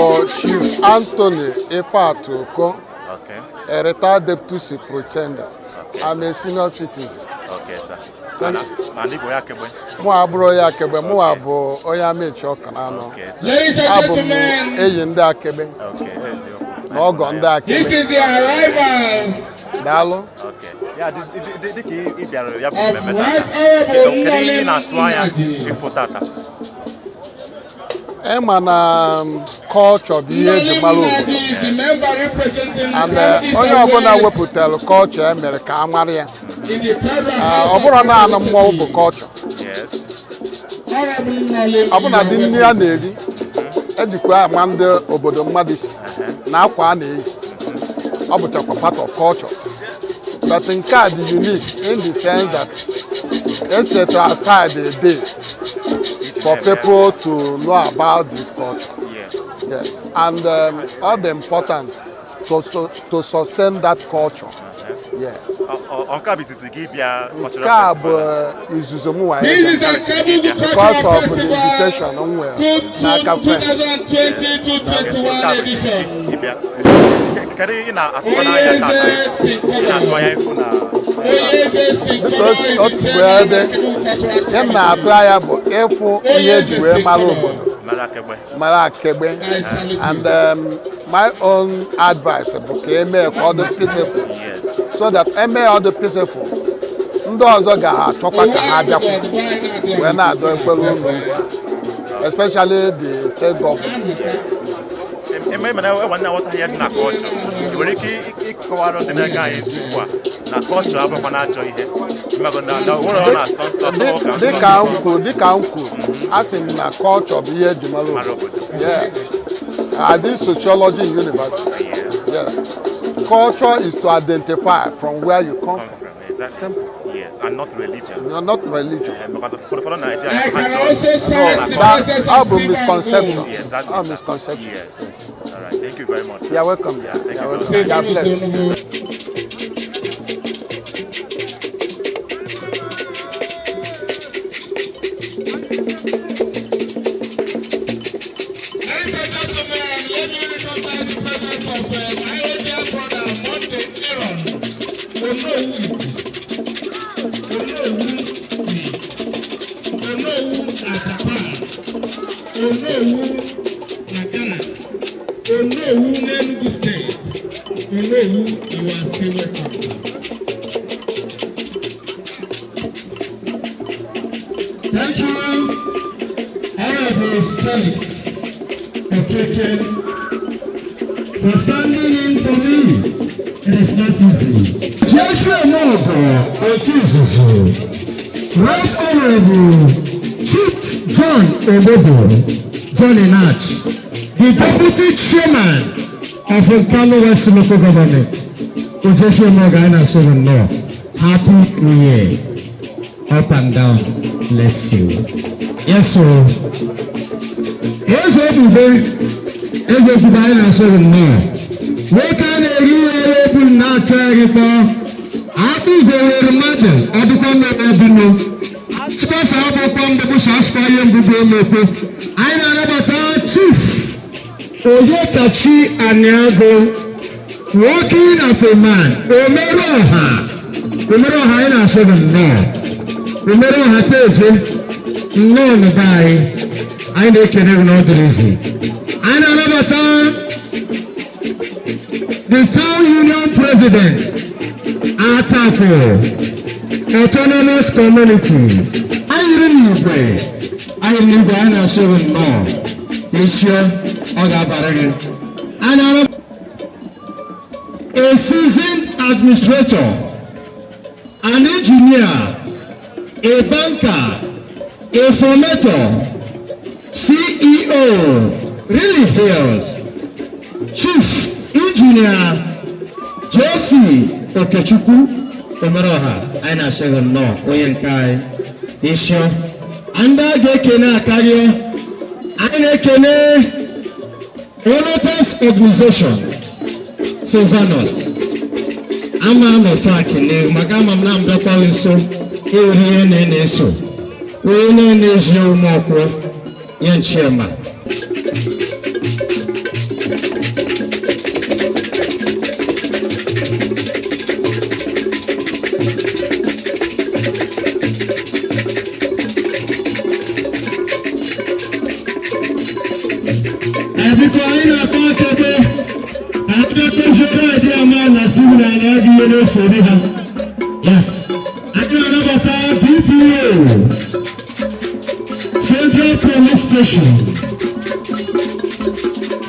Chief Anthony Ifeatu Oko, a retired deputy superintendent. I'm a senior citizen. Okay, sir. Thank Na ndị Igbo ya kegbe. Mụ abụrụ ya Akegbe, mụnwa bụ onye Amechi Ọka na anọ. Okay, sir. Abụ m enyi ndị Akegbe Okay, eziokwu. Na ọgọ ndị Akegbe. This is the arrival Daalụ. Okay. Ya dị ka ị bịara ya bụ of mmemme Right tata. Honorable Kedu ihe ị na-atụ anya Nnaji. ịfụ tata? Ịma na culture bụ ihe eji mara obodo. Nnaji is the member representing And Crown East onye and ọbụla West wepụtara culture e mere ka a mara ya. in the Federal Ọ bụrụ naanị mmọnwụ bụ culture. Honorable Nnọlị Ọbụna dị nri a na-eri ejikwa ama ndị obodo mmadụ si na akwa a na-eyi, ọ bụchakwa part of culture, but nke a dị unique in the sense that e set aside a day for people to know about this culture. Yes, and all the important to sustain that culture, yes. Ọ nke a bụ izizi gị bịa cultural Nke a bụ festival? izuzo m nwere This is Akegbe because Cultural of the Festival invitation m nwere n'aka friends. 2020-21 edition. Ịbịa. Kedu ihe ị na-atụkwa n'anya tata? Ị na-atụ anya ịfụ na Dịka otu wee dị, ihe m na-atụ anya bụ ịfụ ihe eji wee mara obodo, mara Akegbe. Mara Akegbe. And my own advice bụ ka emee ka ọ dị peaceful, so that emee ọ dị peaceful, ndị ọzọ ga-achọkwa ka ha bịakwa wee na-adọ ekwere ụlọ, especially the state government. Eme mana enwe ndị aghọtaghị ya dị na culture. Ị nwere ike ịkọwara ndị na-ege anyị ntị ugbu a na culture abụkwa na ajọ ihe. Mmago na nwere ọ na-asọ nsọ tọọ ka nsọ. Dịka m kwuru, a sị m na culture bụ ihe eji mara obodo. Yes, I did sociology in university. Yes, culture is to identify from where you come from. Exactly. Simple. Yes, and not religion. No, not religion. Because for Nigeria, I can also sense the That presence all of bụ silver and misconception. gold. Yes, exactly, All sir. misconception. Yes. All right. Thank you very much, sir. You're welcome. Yeah, thank You're you welcome. very much. God bless. Ladies and gentlemen, let me recognize the presence of my dear brother Monday Aaron Onowu, Onowu, Onowu na Japan, Onowu na Ghana, Onowu n'Enugu State. Onowu, you are still welcome. Thank you, Honorable Felix Okeke, for standing in for me. It is not easy. Joshua Mogo Okizuzu, Right Honorable Chief John Obobo, Johnny Natch, the Deputy Chairman of Nkanu West Local Government. Joshua Mogo, I know. Happy New Year. Up and down, bless you. Yes, sir. Eze Ebube, Eze Ebube, anyị na-asị gị nnọọ. Nwoke a na-eri ere ebu na-achọ ya gị kpọọ. Akpụ were mmadụ, ọ dịkwa mma ebe bino. Spọsọ akwụkwọ mbụ bụ sọsọ ihe mbụ bụ emekwe. Anyị na-anabata Chief Onyekachi Aniago, working as a man, omere ọha, omere ọha. Anyị na-asị gị nnọọ, omere ọha teje, nnọọ n'be anyị. Anyị na-ekele gị n'ọdịrịzi. Anyị na-anabata the town union president, Atako Autonomous Community. Anyị yiri n'igwe, anyị n'igwe, anyị na-asị gị nnọọ, eshio ọ ga-abara gị. Anyị na-anabata a seasoned administrator, an engineer, a banker, a formator, CEO, Really Hills, Chief Engineer JC Okechukwu Omeroha. Anyị na-asị gị nnọọ, onye nke anyị, ishio. Ndị a ga-ekene akarịa, anyị na-ekene Onotas Organization, Silvanus ama nọ Frank n'ihu maka ama m na m bịakwaghị nso ewere ihe na na-eso onye na-eji ume ọkwụ nye nchiema. Biko, anyị na-akpọ akebe ka a bịa kụziere anyị ama na Steven anyị adịghị ihe na-esori ha. Yes, anyị na-anabata DPO, Central Police Station,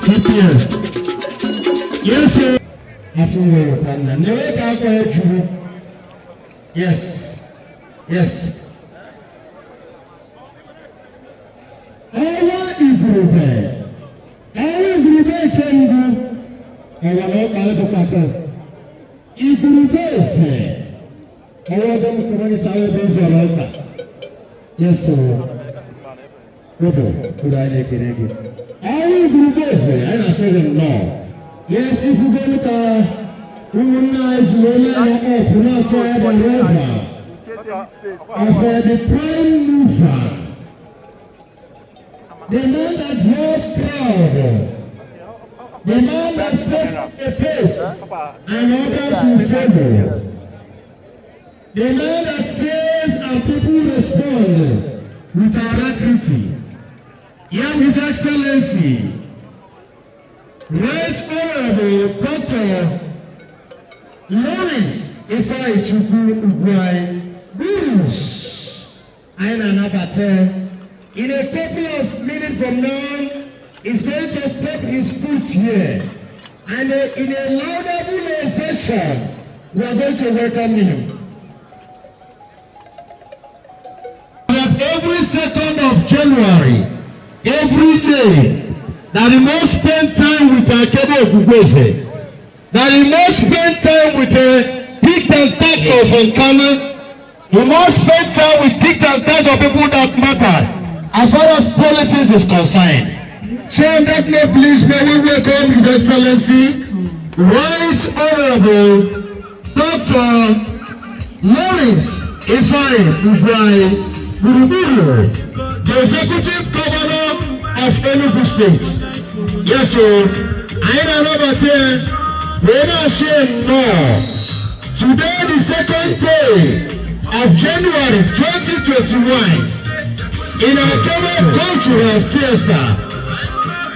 CPS. Yes sir. Afọ nwere ụtanna na-enwe ka akwa ya juru. Yes. Ọnwa igwurube, ọnwa igwurube nke mbụ, ọwa na ọkpa ịdụkwata igwurube eze ọnwa ọdọ m kọmọnịta ahụ ebe ịzọrọ ọkpa. Yes sir. Odo uru, anyị na-ekele gị. Ọnwa igwurube eze, anyị na-asị gị nnọọ. Yes, ifugolu ka ụmụnne anyị ji wee line up na-atụ anya the arrival of the prime mover, the man that draws crowd, the man that sets the pace and others will follow, the man that says and people respond with alacrity. Yeah, His Excellency, Right Honorable Dr. Lawrence Ifeanyichukwu Ugwuanyi Gurus. Anyị na-anabata. In a couple of minutes from now, he's going to step his foot here. And in a laudable ovation, we are going to welcome him. That every second of January, every day, that he must spend time with Akebe Ogugweze, that he must spend time with the pick and tax of Nkana, he must spend time with pick and tax of people that matters as far as politics is concerned. So on that note, please may we welcome His Excellency, Right Honorable Dr. Lawrence Ifeanyi Ugwuanyi Gburugburu, the Executive Governor of Enugu State. Yes, so anyị na-anabata ya wee na-asị nnọọ. Today, the second day of January 2021, in Akebe Cultural Fiesta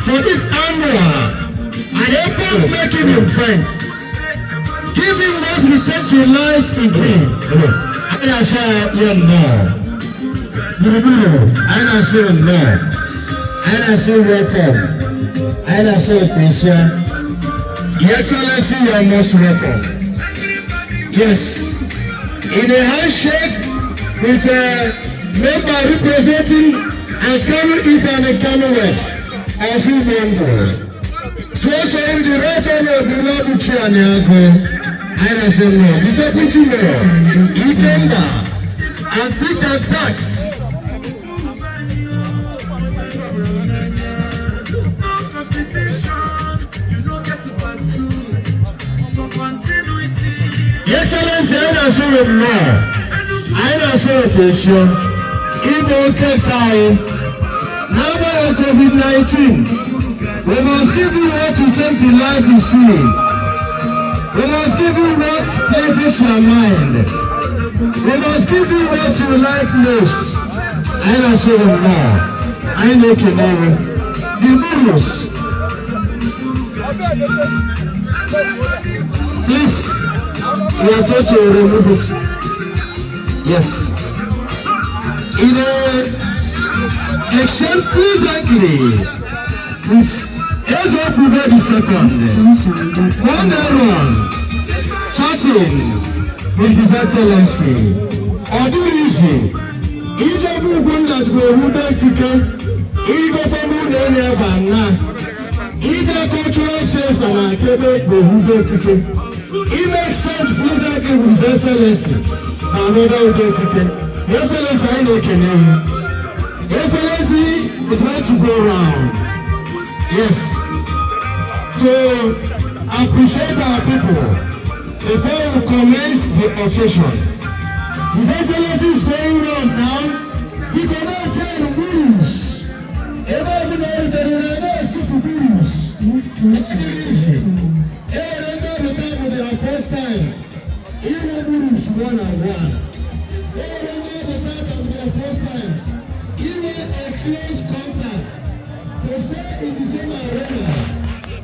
for this annual and epoch-making event, give him what he takes delight in doing. Anyị na-asị ya nnọọ. Gburugburu, anyị na-asị nnọọ. Anyị na-asị welcome. Anyị na-asị Otesia. Your Excellency, you are most welcome. Yes, in a handshake with a member representing Nkanu East and Nkanu West, Osu Mongo. Close to him, the Right Honorable Labuchi Aniago, anyị na-asị nnọọ, the Deputy Mayor, Ikemba, and Tic and Tax. Competition, you no get part two for continuity. Your Excellency, anyị na-asị gị nnọọ. Anyị na-asị Otesia. Ịbụ oke nke anyị. N'agbanyeghị COVID-19, we must give you what you take delight to see. We must give you what pleases your mind. We must give you what you like most. Anyị na-asị gị nnọọ. Anyị na-ekele gị. The Burus. Please, we are told to remove it. Yes. In a exchange pleasantly with Ezeokwube the second, one Aaron, chatting with His Excellency. Ọ dịrị izi, ijebe ugwu nna jikwa ewube ikike, ịgọkwa n'ụlọ enyi ebe a ije cultural fiesta na Akegbe bụ ewube ikike. Ime exchange pleasantly with His Excellency na another ube ikike. His Excellency, anyị na-ekele ihu. Excellency is going to go round. Yes. To appreciate our people before we commence the occasion. His Excellency is going round now. We cannot tell rules. Ebe ọbụla o rutere na na-etufu rules. It's easy. Ere ndị ọbụla bụ their first time. Inwe rules one on one. Ere ndị ọbụla bụ their first time. Inwe a close contact. To stay in the same arena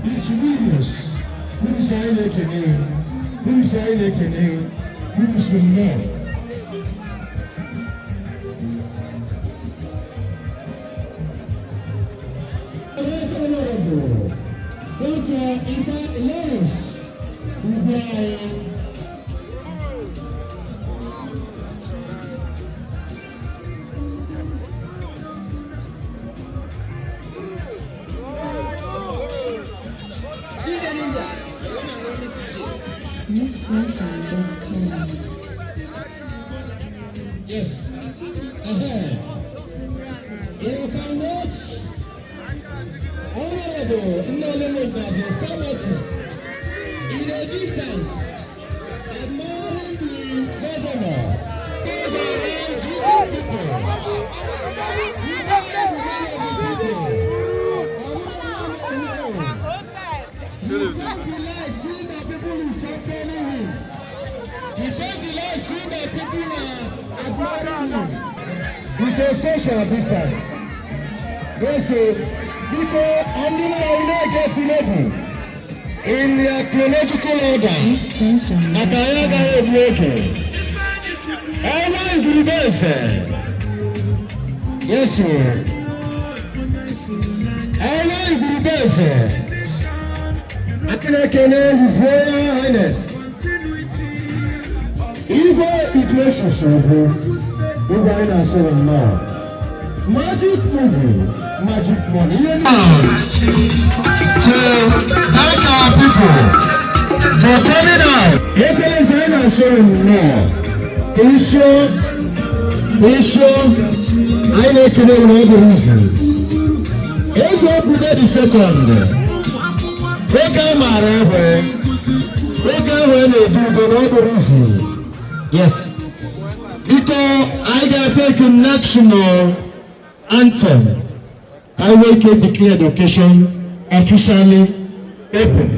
with rules. Rules anyị na-ekene. Rules anyị na-ekene. Rules nnọọ. Honorable Dr. Ifa Lawrence Ugwuanyi. MissFashion.com. Yes. You can watch Honorable Nnole Mozadi, pharmacist, in a distance, admiring the governor. Greeting people. He take delight seeing that people is championing him. He take delight seeing that people are admiring him. With a social distance. Yes, so, biko ndị mmanwụ na-get ready in their chronological order maka anyị agaghị egbu oge. Ọnwa igurube eze. Yes, sir. Ọnwa igurube eze. Akinekene His Royal Highness Igwe Ignatius Ugwu. Igwe, anyị na-asịrị nnọọ. Magic movie, magic money. To thank our people for coming out. Excellency, anyị na-asịrị nnọọ. Isho, Isho, anyị na-ekele unu, ọ bụrụ izu. Eze Okwude the second. Oge a maara egbe, oge ahụ a na-edu udo na ọ bụrụ izu. Yes. Biko, anyị ga-take national anthem. Ka anyị nwee ike declare the occasion officially open.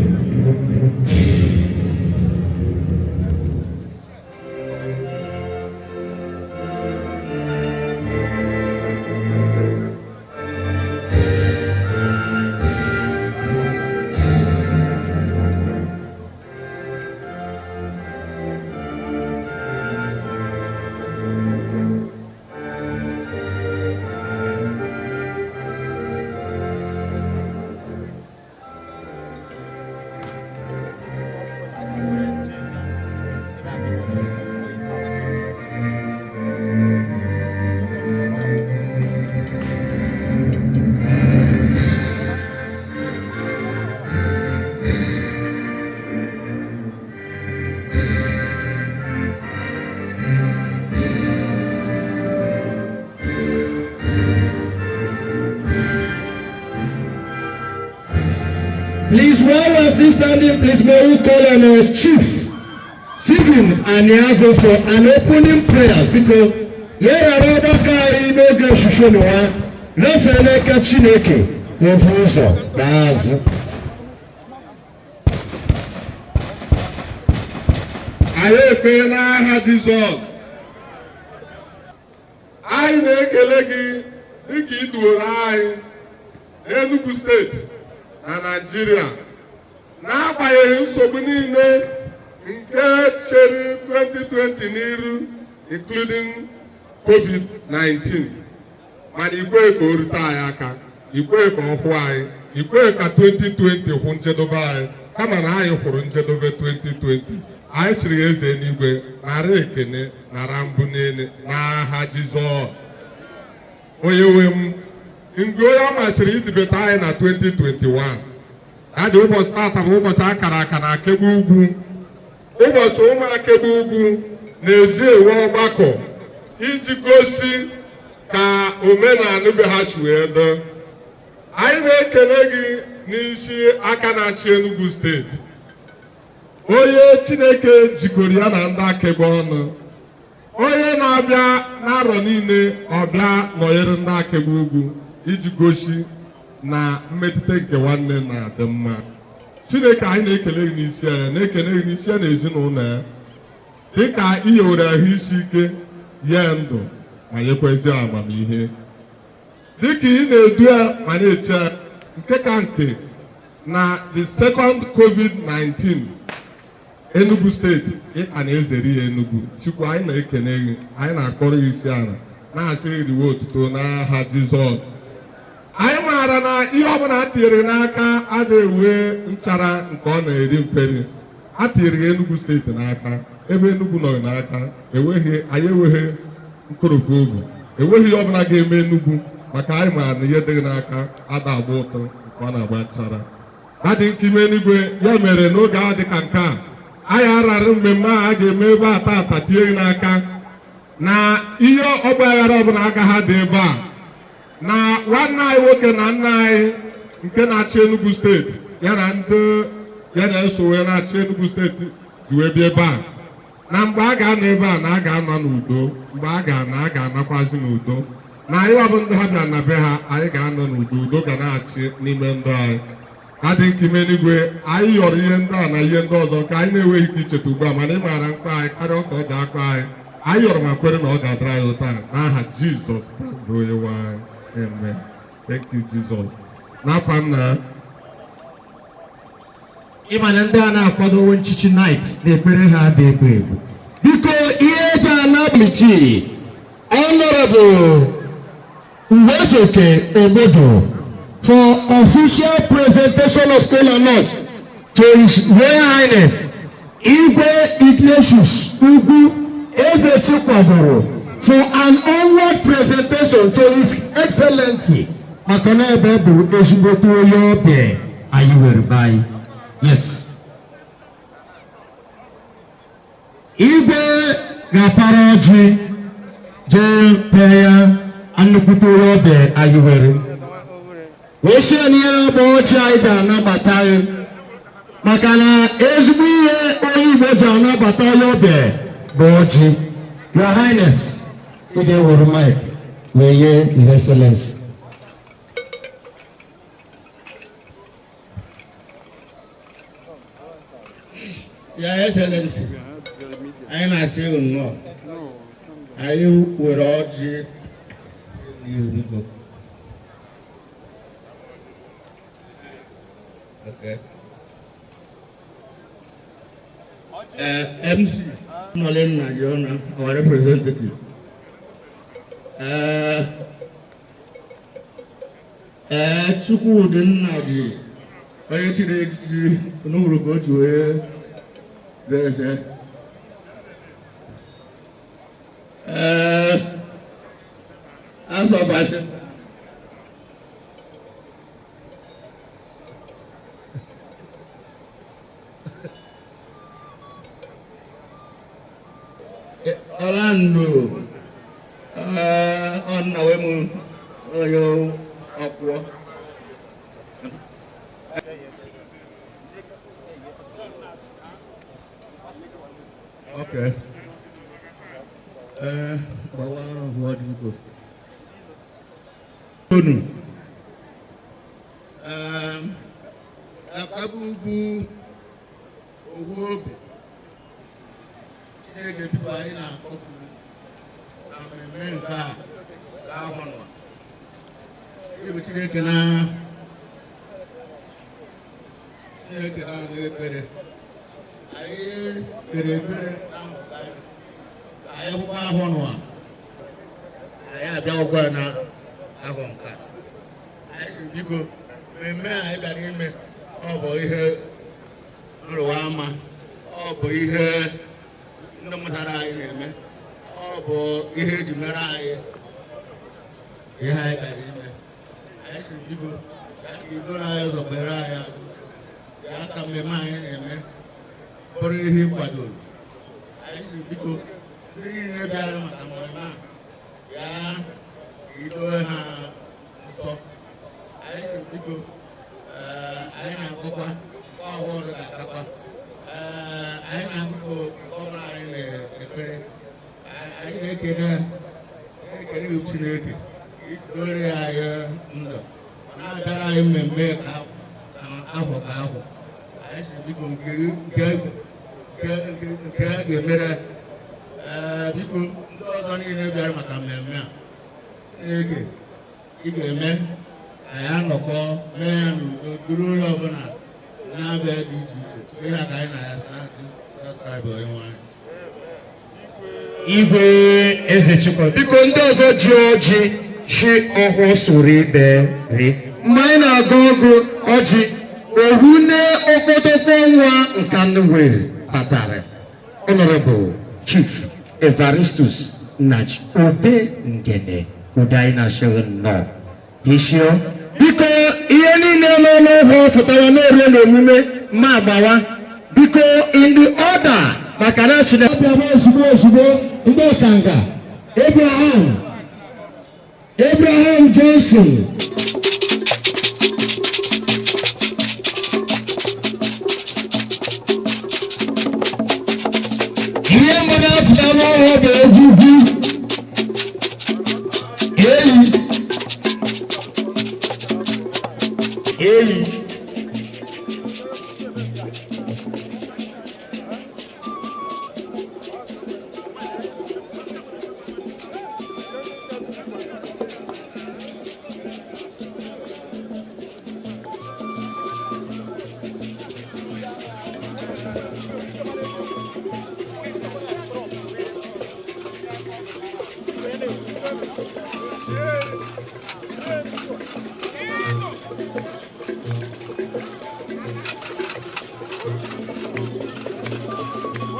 Please, while we are still standing, please may we call on our Chief Stephen Aniago for an opening prayers because Ya rara ọgbakọ anyị n'oge ofufe n'ụwa lefee n'aka Chineke ka ofu ụzọ gbaa azụ. Anyị ekpe n'aha Jizọs. Anyị na-ekele gị dịka ị duoro anyị n'Enugu Steeti na Naịjirịa, n'agbanyeghị nsogbu niile nke chere 2020 n'iru, including COVID-19, mana ikwe ka o rute anyị aka, ikwe ka ọ hụ anyị, ikwe ka 2020 hụ njedebe anyị, kama na anyị hụrụ njedebe 2020. Anyị sịrị, eze n'igwe, nara ekene, nara mbụ n'ele n'aha Jizọs. Onye nwe m, mgbe onye ọ masịrị idubeta anyị na 2021 adị, ụbọchị tata bụ ụbọchị akara aka na Akegbe Ugwu, ụbọchị ụmụ Akegbe Ugwu na-eji ewe ọgbakọ iji gosi ka omenala be ha si wee dị. Anyị na-ekele gị n'isi aka na-achị Enugu Steeti, onye Chineke jikọrọ ya na ndị Akegbe ọnụ, onye na-abịa n'arọ niile ọbịa nọnyere ndị Akegbe Ugwu iji gosi na mmetụta nke nwanne na-adị mma. Chineke, anyị na-ekele gị n'isi ya, na-ekele gị n'isi ya na ezinụlọ ya, dịka i nyewere ahụ isi ike ya, ndụ, ma nyekwezi amamihe, dịka ị na-edu ya ma na-eche ya, nke ka nke na the second COVID-19 Enugu Steeti, ị ka na-ezere ya. Enugu Chukwu, anyị na-ekene gị, anyị na-akpọrọ gị isi ala, na-asị gị riwe otuto n'aha Jizọs. Anyị maara na ihe ọbụla a tinyere n'aka adịghị enwe nchara nke ọ na-eri mperi. A tinyere gị Enugu Steeti n'aka, ebe Enugu nọ n'aka, enweghị anyị, enweghị nkorofu obi, enweghị ihe ọbụla ga-eme Enugu, maka anyị maara na ihe dịghị n'aka ada agba ụtọ nke ọ na-agba nchara adị nke ime eluigwe. Ya mere, n'oge ahụ dị ka nke a, anyị arara mmemme a a ga-eme ebe a tata tie gị n'aka, na ihe ọgba aghara ọbụla agaghị adị ebe a, na nwanne anyị nwoke na nna anyị nke na-achị Enugu Steeti, ya na ndị ya na-eso wee na-achị Enugu Steeti ji wee bịa ebe a, na mgbe a ga-anọ ebe a, na a ga-anọ n'udo, mgbe a ga-ana, a ga-anakwazi n'udo, na anyị ọ bụ ndị ha bịara na be ha, anyị ga-anọ n'udo, udo ga na-achị n'ime ndụ anyị adị nke ime eluigwe. Anyị yọrọ ihe ndị a na ihe ndị ọzọ nke anyị na-enweghị ike icheta ugbu a, mana ị maara mkpa anyị karịa ka ọ ga-akpa anyị. Anyị yọrọ ma kwere na ọ ga-adịrị anyị ụtọ a n'aha Jizọs Kraịst bụ onye nwe anyị. Amen. Thank you, Jesus. N'afa nna. Ịma na ndị a na-akwadowo nchichi knight na ekpere ha dị egwu egwu. Biko, ihe eji ana committee, Honorable Uwezoke Obodo, for official presentation of kola nut to His Royal Highness Igwe Ignatius Ugwu Eze Chikwadoro for an onward presentation to His Excellency, maka na ebe bụ ezigbote onye ọbịa anyị were be anyị. Yes, Igwe ga-apara ọjị jee pee ya nnukwute onye ọbịa anyị were wee sie n'ihe na-agba ọjị anyị ga-anabata anyị, maka na ezigbo ihe onye Igbo ji anabata onye ọbịa bụ ọjị. Your Highness, ị ga-ewere mic wee nye His Excellency. Your Excellency, anyị na-asị unu nnọọ. Anyị were ọjị n'ihu. Okay. MC Nolin Najona, our representative. Chukwudi Nnaji, onye chiri echichi n'ụlọ ka o ji wee dị eze. Asọbasị. Orlando, ọ nna wee mụ onye ọkwụọ. Okay. Gbawa ahụ ọjị, biko. Unu. Akabụ ugwu ohu obi Chineke, biko, anyị na-akpọku na mmemme nke a ahụ nọ. Ịbụ Chineke na Chineke na-anụ ekpere. Anyị kpere ekpere na mmụta anyị. Anyị hụkwa ahụ nọ. Anyị abịaghịkwa na ahụ nke a. Anyị sị, biko, mmemme a anyị bịara ime, ọ bụ ihe nrụwa ama, ọ bụ ihe ndị mụtara anyị na-eme, ọ bụ ihe eji mere anyị ihe anyị bịara ime. Anyị sị, biko, ka idoro anyị ụzọ, kpere anyị azụ ya, ka mmemme anyị na-eme bụrụ ihe ị kwadoro. Anyị sị, biko, ndị niile bịara maka mmemme a, ya idowe ha nsọ. Anyị sị, biko, anyị na-agụkwa ọhụrụ ga-akakwa. Anyị na-agụkọ gọvanọ anyị na-ekpere. Anyị na-ekele na-ekele Chineke idore anyị ndụ na-abịara anyị mmemme ka ahụ ka ahụ. Anyị sị, biko, nke nke nke a ga-emere, biko, ndị ọzọ niile bịara maka mmemme a, Chineke ị ga-eme anyị anọkọ mee ya n'udo, duru onye ọbụla na-abịa dị iche iche. Ihe a ka anyị na-ya Jizọs Kraịst bụ onye nwe anyị. Igwe Eze Chukwu, biko, ndị ọzọ ji ọjị chi ọhụụ soro ibe ri mgbe anyị na-agụ ọgụ ọjị ohu ne okpotokpo nwa nkanwere batara. Honorable Chief Evaristus Nnaji Obe Ngene udo, anyị na-achọghị nnọọ ishio. Biko, ihe niile nọ n'ụlọ fụtara n'orie na omume ma agbawa, biko, in the order, maka na asị na Abịa ozugbo ozugbo, ndị ọkanga Abraham, Abraham Johnson. Ihe mbụ na-apụta n'ọhụụ bụ egwugwu eyi eyi.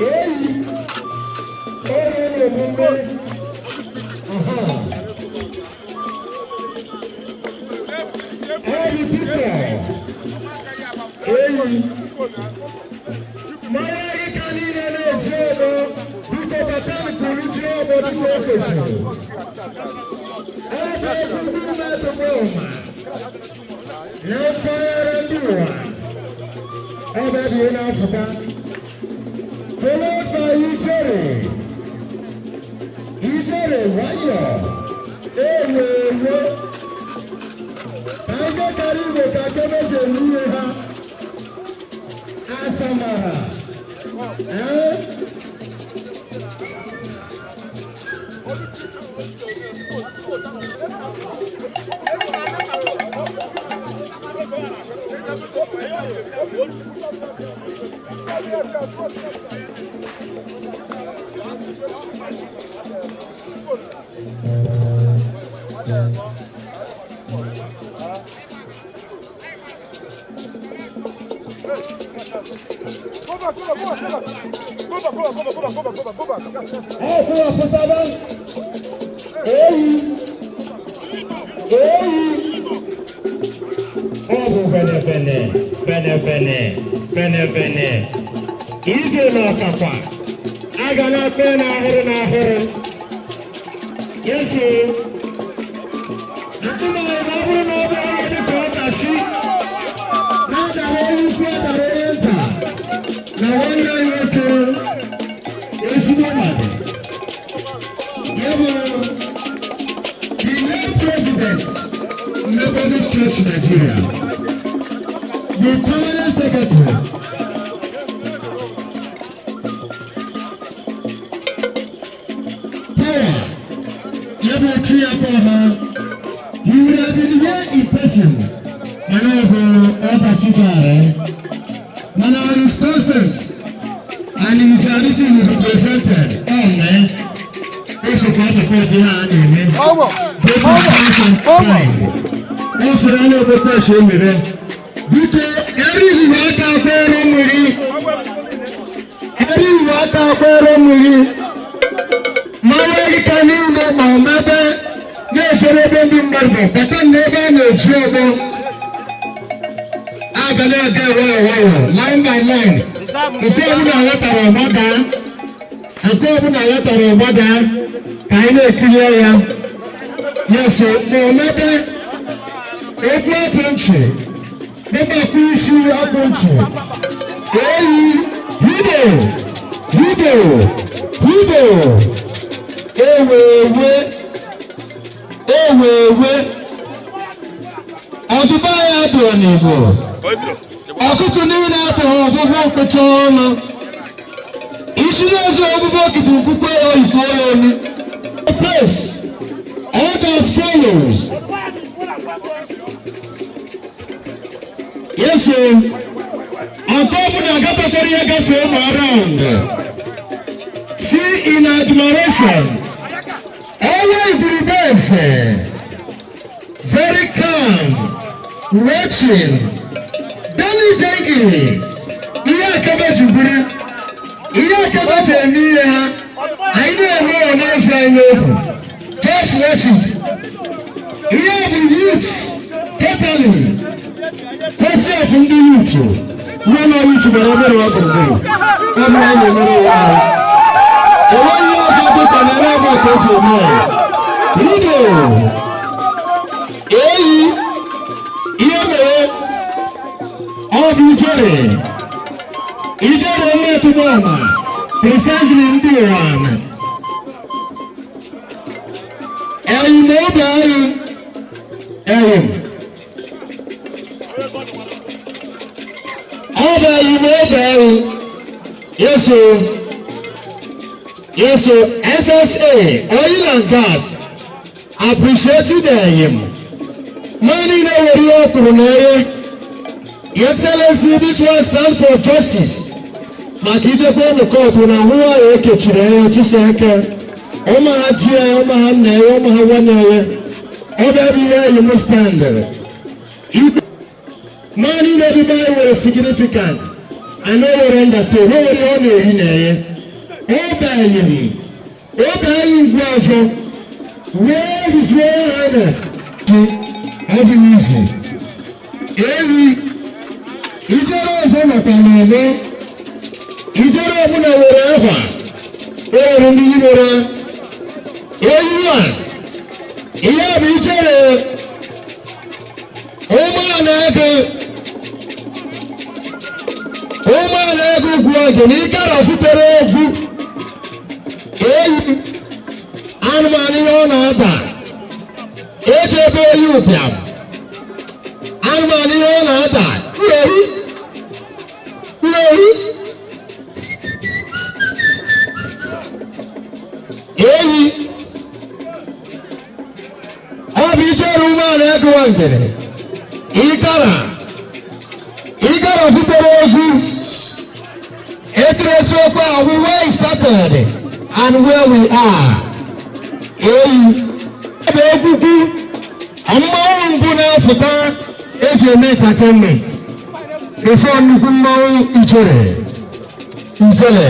Eyi eyi omume aha eyi Peter eyi mara gị ka niile na-eji ọgbọ. Biko, bata nkuru ji ọgbọ dịka o kwesịrị. Ebe egwugwu na-atụkwa ụma na mpaghara ndị ụwa ebe dị na-apụta, followed by Ijere Ijere nwayọ ewe ewe ka ndị kara igwe ka kebeji eme ihe ha asamara ee. Go back, go back, go back, go back, go back, go back, go back, go back, go back, go back. Ọkụ ọfụtaba eyi eyi. Ọ bụ benebene benebene benebene ije na ọkakwa aga na akpa n'ahịrị n'ahịrị yesu ntụmọrụ ma ọ bụrụ na ọ bụ ọrụ dịka ọdachi na-adara onye ukwu, adara onye nta na nwanne anyị nwoke, ezigbo mmadụ ya bụ. Church Nigeria, the permanent secretary. Power, every Chiakoha, he would have been here in person. Mana ọ bụ ọdachi bara. Mana his present and his ability will be presented. Oh man. O sokwa support ihe a na-eme. Both in cash and kind. Ọ sịrị anya obodo esi emere. Biko, erighị aka akwere mmiri. Erighị aka akwere mmiri. Ma nweghị ka niile ma mebe na-echere ebe ndị mmadụ bata n'ebe a na-eji ọgbọ. Aga na-aga nwayọ nwayọ, line by line. Nke ọbụla ghọtara ọgbada, nke ọbụla ghọtara ọgbada, ka anyị na-ekiri ya. Yes, ma omebe okwu atụ ntị, mgbakwa isi akwụ ntị. Eyi, hido, hido, hido, ewe ewe, ewe ewe. Ọdụba ya adụrụ n'Igbo. Ọkụkụ niile atụghị ọfụfụ mkpụcha ọnụ. Isi n'ezi ogbugbo okiti mfukwe oyibo ya olu. Place, all that follows. Yes, sir. Nke ọbụla agafekwara ihe gafee ma around. See in admiration. Ọnwa igurube eze. Very calm. Watching. Diligently. Ihe akebe ji buru. Ihe akebe ji eme ihe ha. Anyị na-eme ọ na-efe anyị n'obu. Just watch it. Ihe bụ youths totally. Kwesị of ndị youth. Nwa na youth gbara obere ọ gburugburu. Ọ bụ anyị na-emere ụwa anyị. Enweghị ihe ọzọ dị ka na ebe ka o ji eme ya. Ido. Eyi. Ihe mere ọ bụ ijere. Ijere mmetụta precisely ndị Iran. Ẹ̀yìn na oge anyị ẹ̀yìn. Ọ bụ ẹ̀yìn na oge anyị. Yes o. Yes o. SSA Oil and Gas appreciating the ẹ̀yìn. Mmanụ niile were ihe ọ kwuru na ere. Your Excellency, this one stands for justice. Maka ijekwa ụlọ kọtụ na ahụ nwanyị ekechiri anya chisi aka. Ụmụ ha ji ya, ụmụ ha nna ya, ụmụ ha nwanne ya. Ọ bịa bụ ihe anyị mụ standịrị. Ikpe mmanụ niile dị be anyị nwere significant. And o nwere ndata, o nwere ihe ọ na-eyi na ya. Obe anyị, obe anyị ngwa ọzọ. Where is Royal Highness? Ọ bụ izi. Eyi, ijere ọzọ nọkwa n'ọgbọ. Ijere ọbụla nwere akwa. O nwere ndị nwere eyi a. Ihe a bụ ijere ụmụala ego. Ụmụala ego ugwu ọjọ na ike arọfutere ogwu. Eyi, anụmanụ ihe ọ na-aba. Eji ebe eyi ụbịam. Anụmanụ ihe ọ na-aba. Eyi, eyi. Eyi. Ọ bụ ijere umeala ego ngere. Ịgara. Ịgara futere ozu. Etresi okwu ahụ where it started and where we are. Eyi. Ọ bụ egwugwu. Mmanwụ mbụ na-afụta eji eme entertainment. Before nnukwu mmanwụ ijere. Ijele.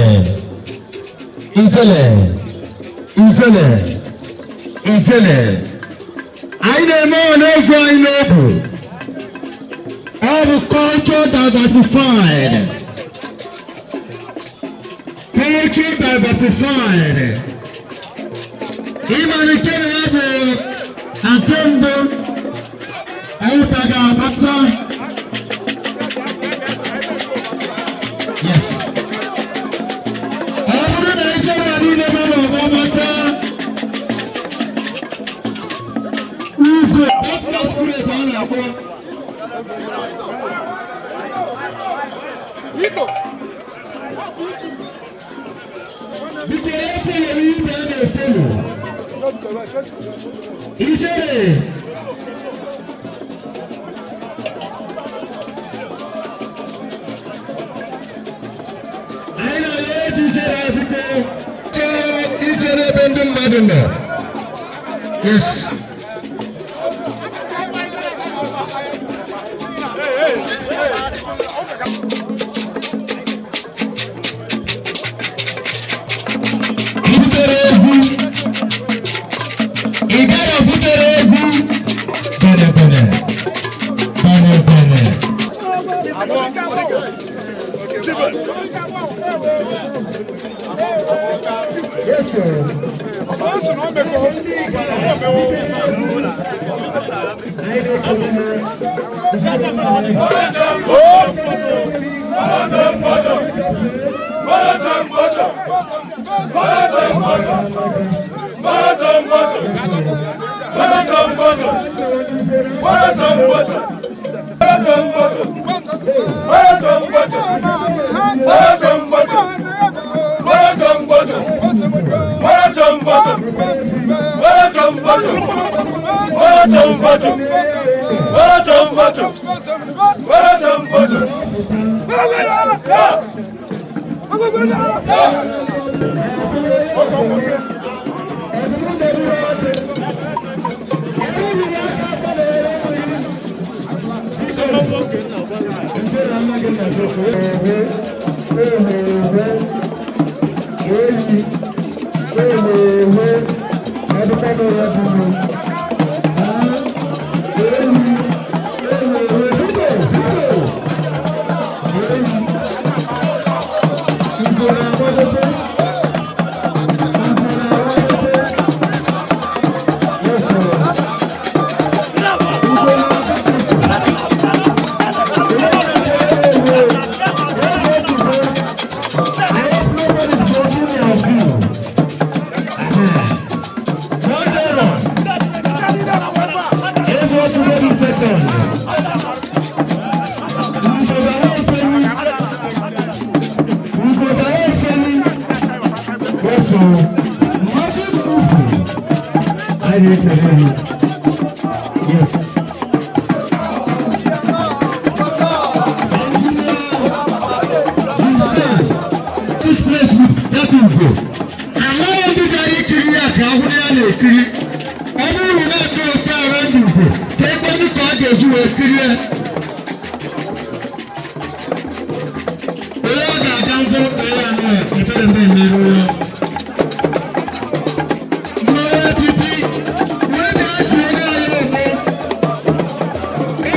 Ijele. Ijele. Ijele. Anyị na-eme ọ na-efu anyị n'obu. Ọ bụ culture diversified. Culture diversified. Ịmalite ya bụ nke mbụ ọwụta ga-agbata. Yes. Ọ bụrụ na ijere ya niile nọ n'ọgbọ gbata. Ugo, that masquerade a na-akpọ. Biko, biko, ya follow ibe a na-efollow. Ijere. Anyị na-ayọ eji ijere, biko. Chọọ ijere ebe ndị mmadụ nọ. Yes. Butere egwu. Ị gaghị abutere egwu. Bene bene. Bene bene. Yes, sir. Yes. This place with that ugo. Alaghị ndị bịara ikiri ya ka ahụrụ ya na-ekiri. Ọ bụrụ na na-atụ ofe around ugo, ka ekwenụ ka ọ ga-eji wee kirie. Onye ọ ga-aga ngwa ụka ya anụ a, ebere m emerụ ya. Mmanwụ etiti, wee na-achị onye anyị ogbo.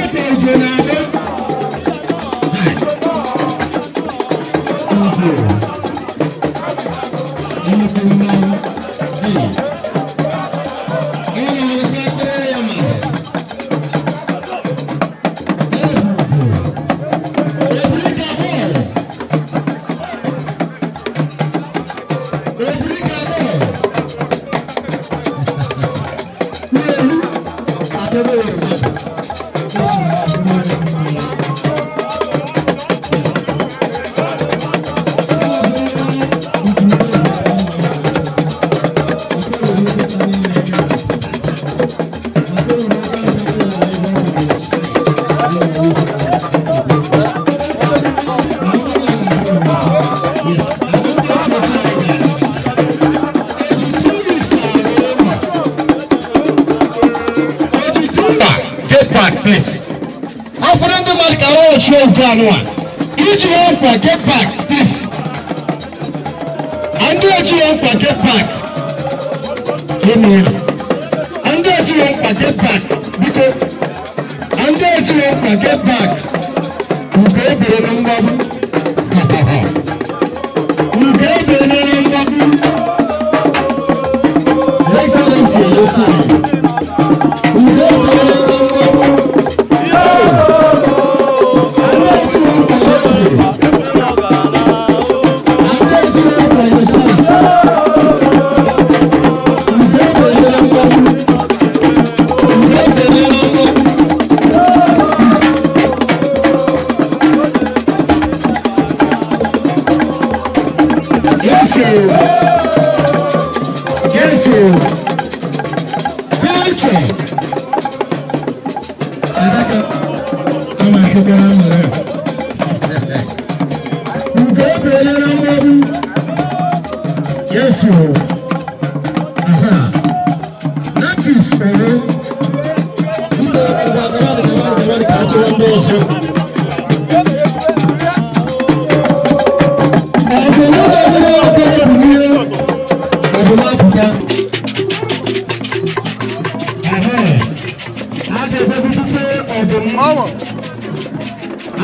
Ebe ugo na-agba. Ugo. Nnukwu mmanwụ. Ee. Ọ na-arụkwa akpịrị ya ma. Ebirika bọọlụ. Ebirika bọọlụ. N'elu, akebe were mmadụ. Get back, please. Afọdụ ndị mmadụ ka arụ ochie nke anụ a. Iji ha nkwa, get back, please. Ndị eji ha nkwa, get back. Emeela. Ndị eji ha nkwa, get back. Biko. Ndị eji ha nkwa, get back. Nke ebere na mgbagbu. Nke ebere na mgbagbu. Excellency, yes, sir. Nke ebere na mgbagbu. Adaka, ama ahịbịara nwere. Nke o berela na mmegbu. Yes, o. Aha. That is oro. Biko, ngwa gawanụ, gawanụ, gawanụ ka a chọwa ndị ọzọ. Ọdụm ọbụla ọkụ ebumie, ọdụm apụta. Ehe. A ga-ebupụta ọdụm.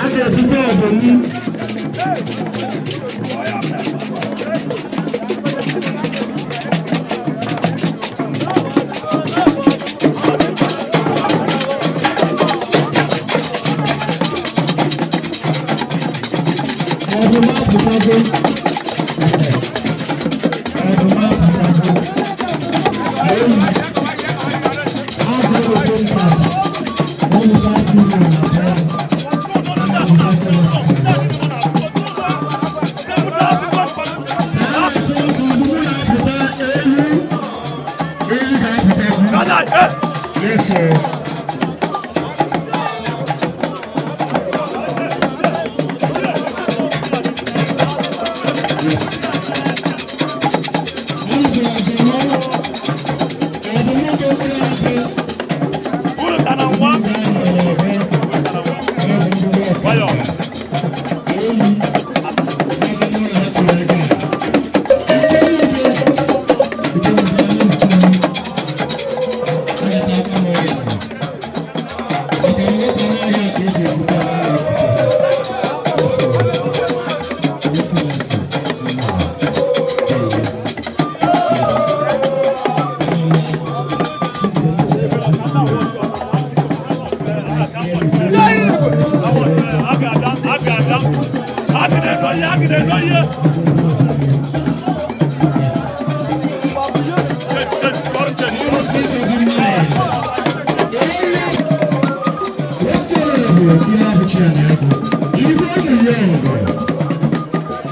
A ga-ebute ọdụm. Ọdụm apụtago. Ọdụm apụtago. Eyi. A ga-eweta nkata. Ọ bụ 5 million na 4. A na-abụcha 7. Yes, sir.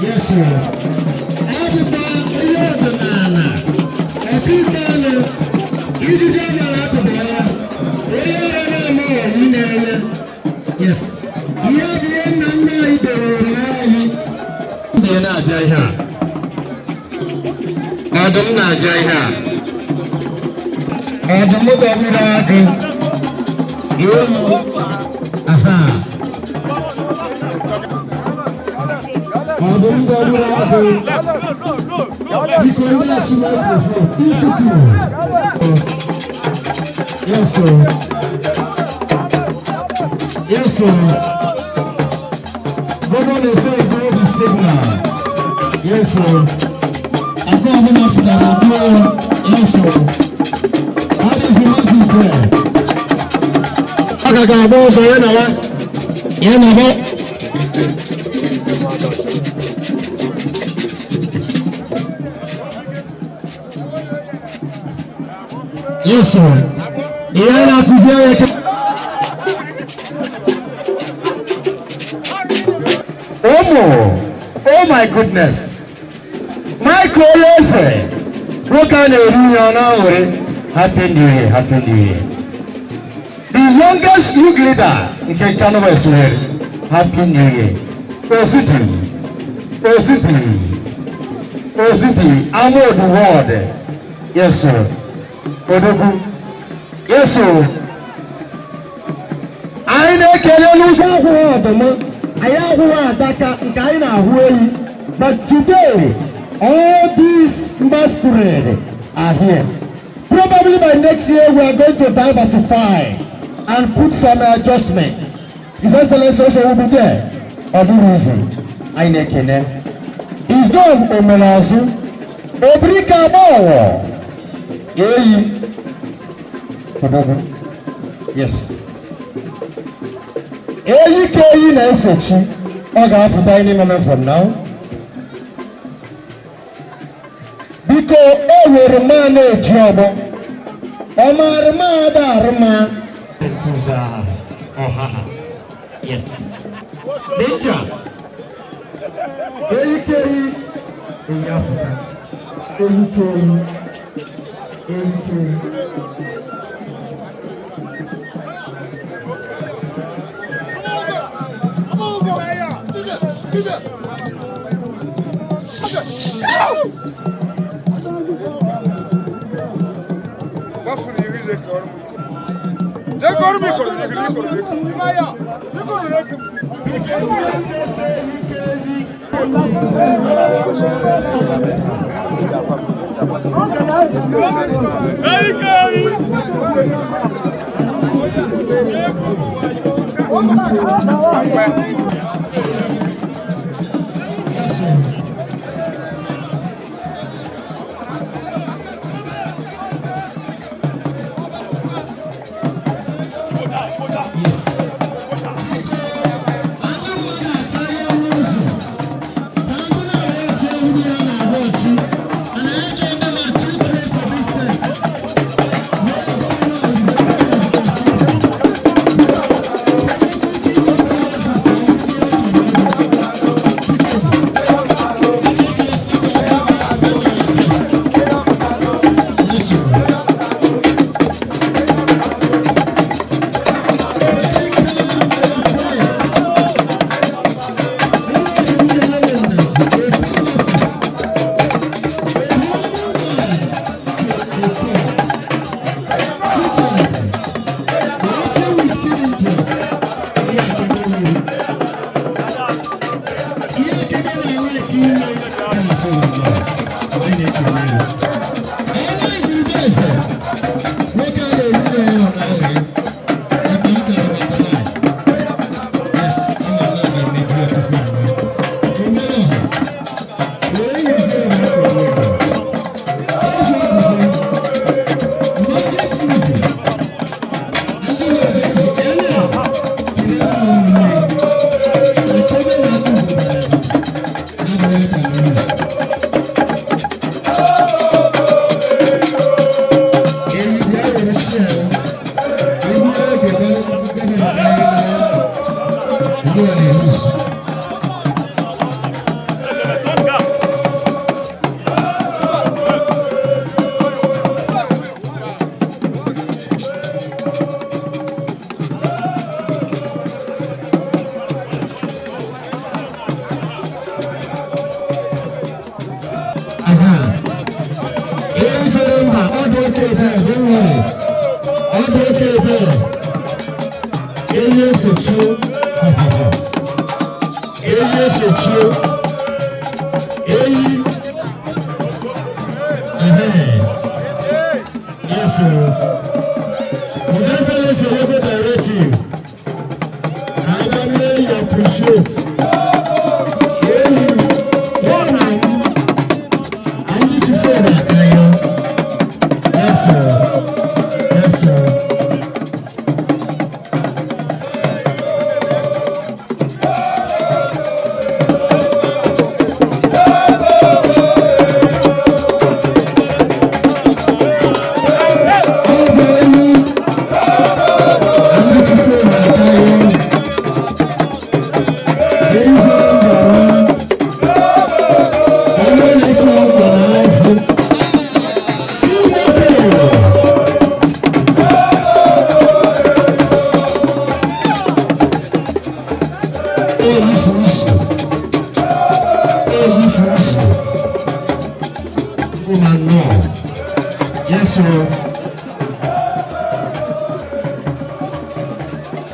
Yes, sir. Ọ onye ọdịnala, ọkaikpe anụ, ijiji amara atụbara, onye ara na-amaghị anyị na-eme. Yes. Ihe bụ ihe nna nna anyị dewere anyị. Ndị na-abịa ihe a. Ọdụm na-abịa ihe a. Ọdụm dọgburu agụ. Ewu. Aha. Ọdụm dọgburu agụ. Biko ndị achị microphone. Ikuku. Yes, sir. Yes, sir. Governor say go the signal. Yes, sir. Akọ ọbụla pụtara abụọ. Yes, sir. How is the magic there? Ọ ka ga-agba ọsọ ya na ya. Ya na ya. Yes, sir. Ihe na-atụzi anya ka ụmụ, oh my goodness, Michael Eze, nwoke a na-eri ihe ọ na-aṅụrị. Happy New Year, Happy New Year. The youngest youth leader nke Kano West nwere. Happy New Year. Ositi, Ositi, Ositi, Amodu Ward. Yes, sir. Odogwu. Yes, sir. Anyị na-ekele n'ụzọ akwụghị ọdụm, anyị ahụghị adaka nke anyị na-ahụ ehi, but today all these masquerade are here. Probably by next year we are going to diversify and put some adjustment. His Excellency also will be there. Ọ dịghị izu anyị na-ekele Izdom Omenazụ Obirika Agbọghọ eyi Odogwu. Yes, eyi ka eyi na-esochi, ọ ga-afụta any moment from now. Biko, e were ma na-eji ọgbọ ọmarị ma ada arụ ma. Ọhaha, yes, danger. Eyi ka eyi, eyi afụta, eyi ka eyi, eyi ka eyi.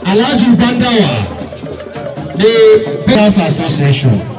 Alhaji Bandawa, the Business Association.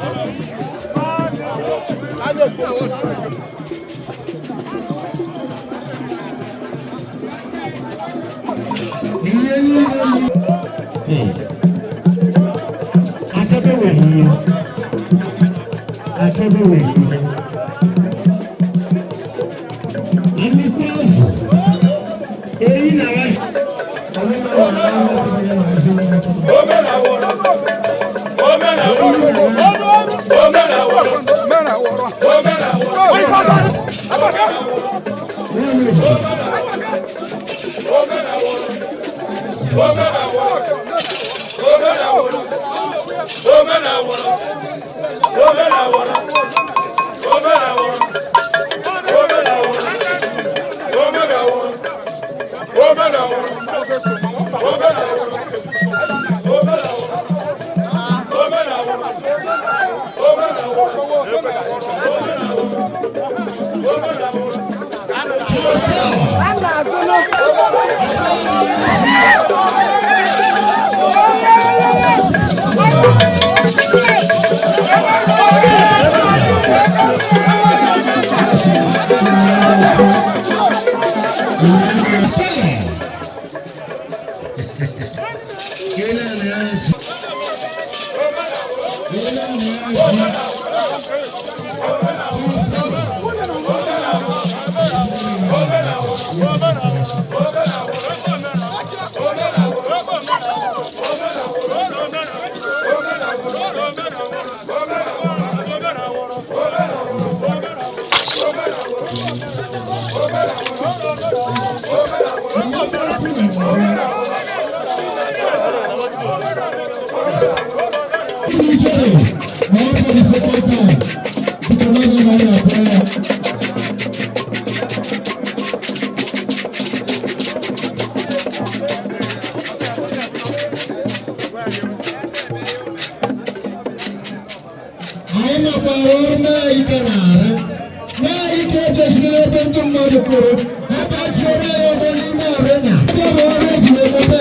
Kwuru ebe jụrụ ya ego n'ime arena ebe bụ ọrụ eji emebe.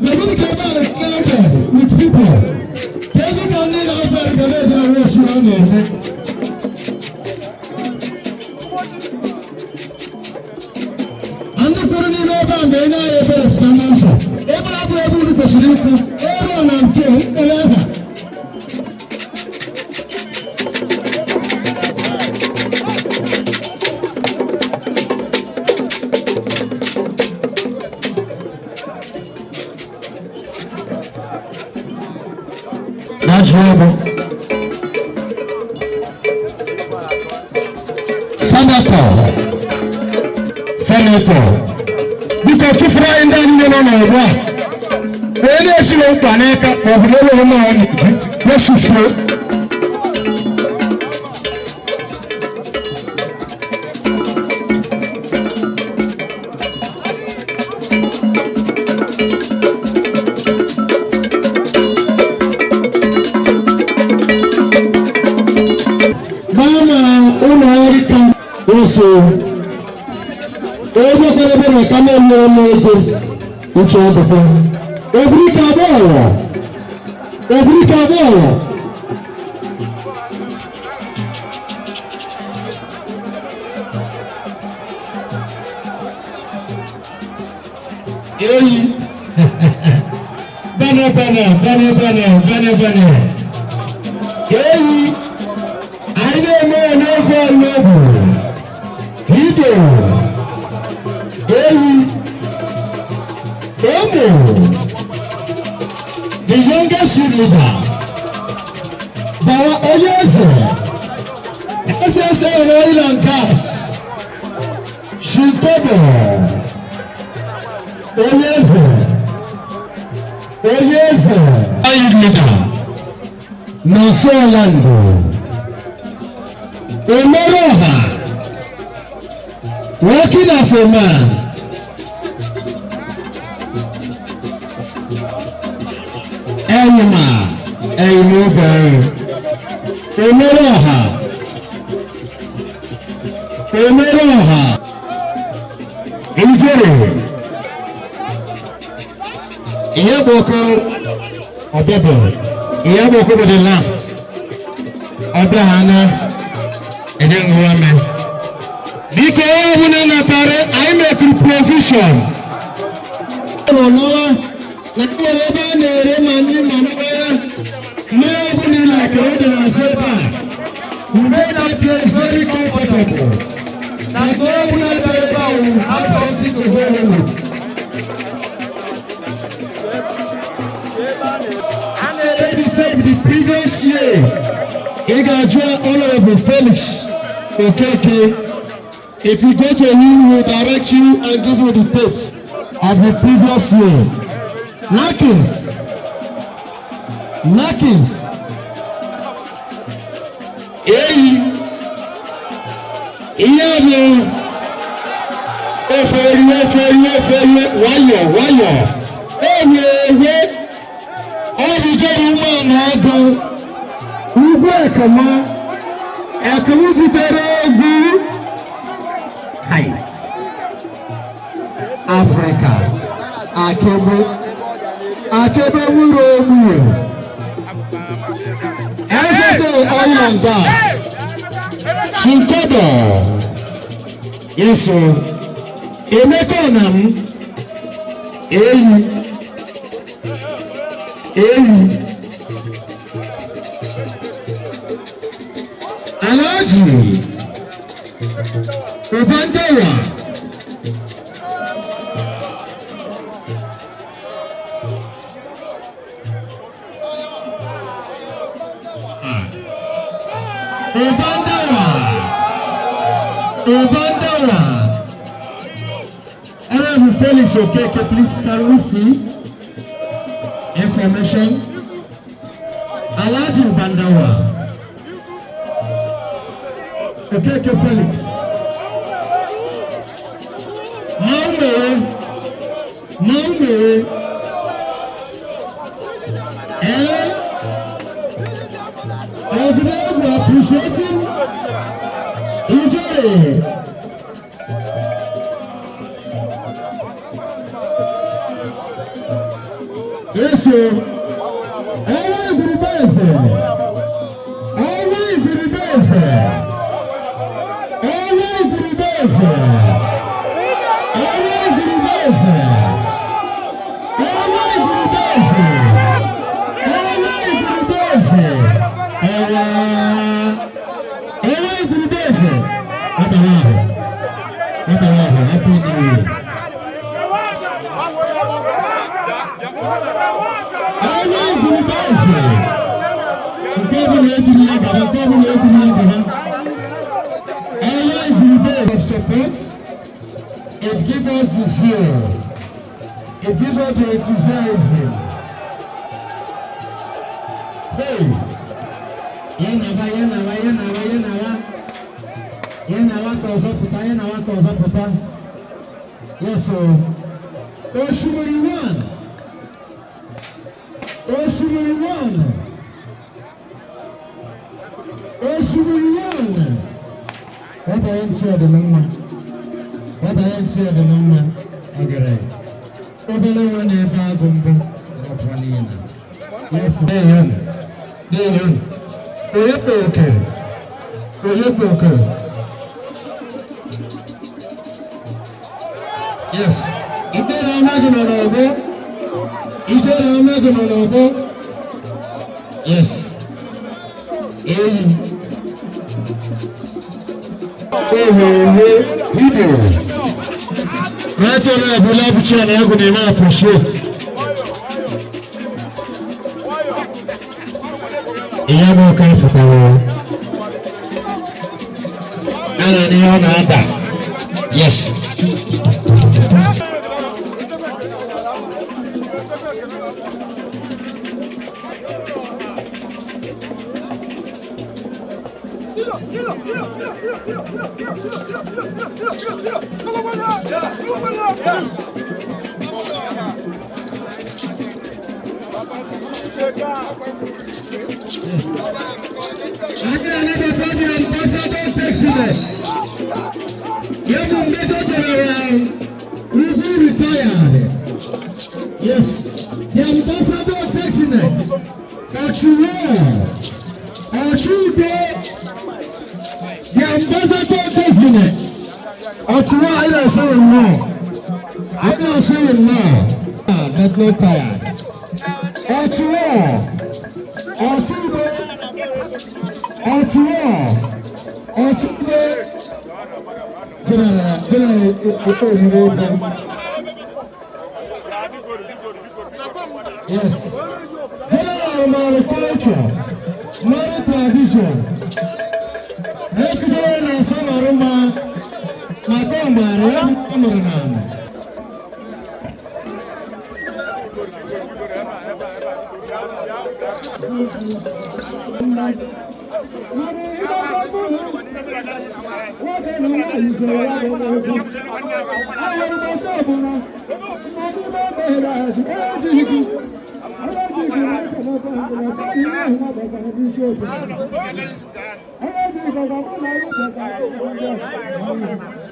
Kedu ka ebe a crowded with people? Kedu ka ndị na-asa ga na-eji arụ ochi ha na-eme? Ndị kwuru n'ime ebe a na-enye anyị ebere site na nsọ. Ebe a bụ ebe unu kwesịrị ikwu, ero na nke mkpụrụ aha. Na-ajụ ebe. Senator, Senator, biko tụfuru anyị ndị anyị nọ n'ọgbọ a. Onye na-ejiri mkpa n'aka maọbụ n'ụlọ ọma ya na-eji, ya sufuo. Mama ụlọ ọrụ ka ose ebe kwadebe na kama mmemme ego uche ọdụkọ ebirika bọọlụ ebirika bọọlụ. Eyi bene bene bene bene bene bene eyi anyị na-eme ya n'ofe ọnụọgwụ ido eyi emo, the youngest leader bawa onye eze SSA Oil and Gas Shikobo onye eze onye eze leader Nọsọ Orlando Omeroha working as a man. Ẹyìnmá ẹyìnmá obìnrin Omeroha Omeroha Ijere Ìyábọ̀ ọbẹ̀bẹ̀ Ìyábọ̀ Oko bụ the last ọbịa ha na enye ngwa me. Biko onye ọbụla natara anyị mekiri provision ụlọ n'ọwa na nwere ebe a na-ere ma ndị ma mmanya mmanya ọbụla ị na-akere dị n'azụ ebe a. We made that place very comfortable. Na onye ọbụla bịara ebe a will have something to go home with. A na-ere the tape the previous year. Ị ga-ajụ Honorable Felix Okeke. If you go to him, he will direct you and give you the tapes of the previous year. Nakins. Nakins. Eyi. Ihe bụ efe eriwe efe eriwe efe eriwe nwayọ nwayọ. Ewe ewe. Ọ bụ jere ume na-agụ. Ugwu Ekema. Ekema butere egwu. Hai. Africa. Akebe. Akebe nwere ogbu. SSA Oil and Gas. Chinkobo. Yes, sir. Emeka Onam. Eyi. Eyi. Alhaji. Ubandewa. Ubandewa. Ubandewa. Honorable Felix Okeke, please can we see information? Alhaji Ubandewa. Okeke Felix. Maumere. Maumere. Eh? Ọdúnlẹ́gbò appreciating Ijere. Hey! Yes, ọnwa igwurube eze, ọnwa igwurube eze, ọnwa igwurube eze, ọnwa igwurube eze, ọnwa igwurube eze, ọnwa igwurube eze, ọnwa, ọnwa igwurube eze. Nwata ahụ, nwata ahụ, happy new year. Ọnwa igwurube eze, nke ọbụla ebiri ya gaba, nke ọbụla ebiri ya gaba. Ọnwa igwurube of support, it gives us the zeal, it gives us the enthusiasm. Hey, ya naba, ya naba, ya naba, ya naba, ya naba ka ọzọ pụta, ya naba ka ọzọ pụta. Yes o. Osimiri one, Osimiri one, Osimiri one. Nwata ya nchi ọ dị na mma, nwata ya nchi ọ dị na mma, ọgara obere nwa na-ebe agụ mbụ ọkwa niile. Yes. N'ihi n'ihi onye kpe oke, onye kpe oke. Yes. Ijere amaghị nọ n'ọgbọ. Ijere amaghị nọ n'ọgbọ. Yes. Eyi. Ewewe Ido. Right Honorable Abuchi and Agu na-eme appreciate. Ihe bụ oke fụtara. Anya n'ihe ọ na-ada. Yes. Aka anabata the ambassador president. Yamu Major General Uju retired. Yes, the ambassador president. Ochuwo. Ochude. The ambassador president. Ochuwo, I don't say him no. I don't say him no. But not tired. Ochuwo. Ochude. Ochuwo. Ochude. General, General, General, yes. General Mari culture, Mari tradition. Ekidere na Samaruma, maka mara ebu amụrụ na ala. Nwoke na nwaanyị soro ya bụ n'okwu ahụrụ ụbọchị ọbụla n'ime meghere hazi onye ejighị gị, onye ejighị gị na-ekelekwa nkelekwa ihe ahụ nabakwa n'isi otu onye ejighị gọgwa mụ na ya kwetara ndị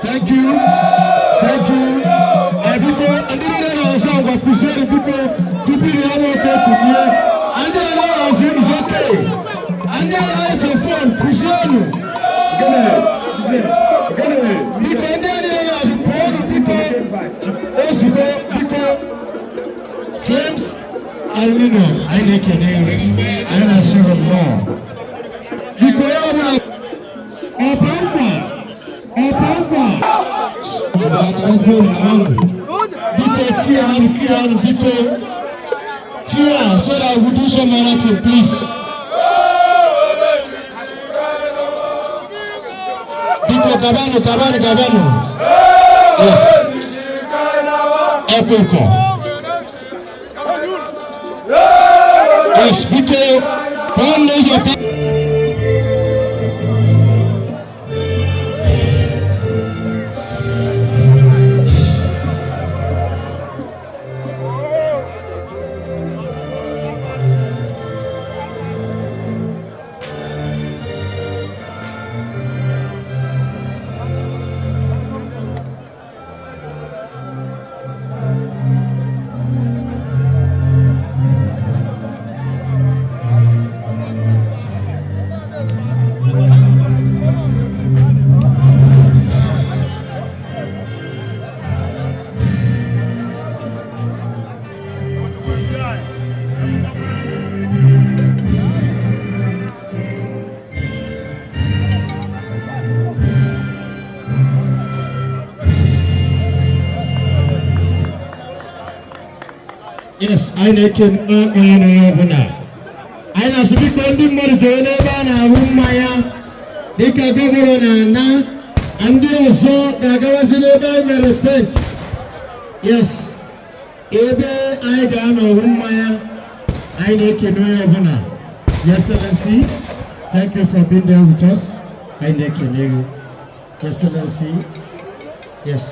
Thank you. Thank you. Biko, ndị niile na-azụ agwa kwụsịrị biko tupu iri ọnụ oke kunie. Ndị a na-azụ is okay. Ndị a na-ese fon kwụsịrị. Biko ndị a niile na-azụ pụọnụ biko ozugbo biko. James Almino anyị na-ekene anyị na-asị gị nnọọ. Biko ya ọbụla ọba nkwa ọba nkwa. Biko Kian, biko Kian, so that we do some other thing, please. Biko Kabano, Kabano, Kabano. Yes. Epoko. Yes, biko. Don't lose your. Yes, anyị na-ekene onye na onye ọbụla. Anyị na-asị biko ndị mmadụ jere n'ebe a na-ahụ mmanya dịka gọvanọ na-ana ndị ọzọ ga-agawazi n'ebe anyị mere tent. Yes, ebe anyị ga-anọ hụ mmanya anyị na-ekene onye ọbụla. Your Excellency, thank you for being there with us. Anyị na-ekene gị. Your Excellency, yes.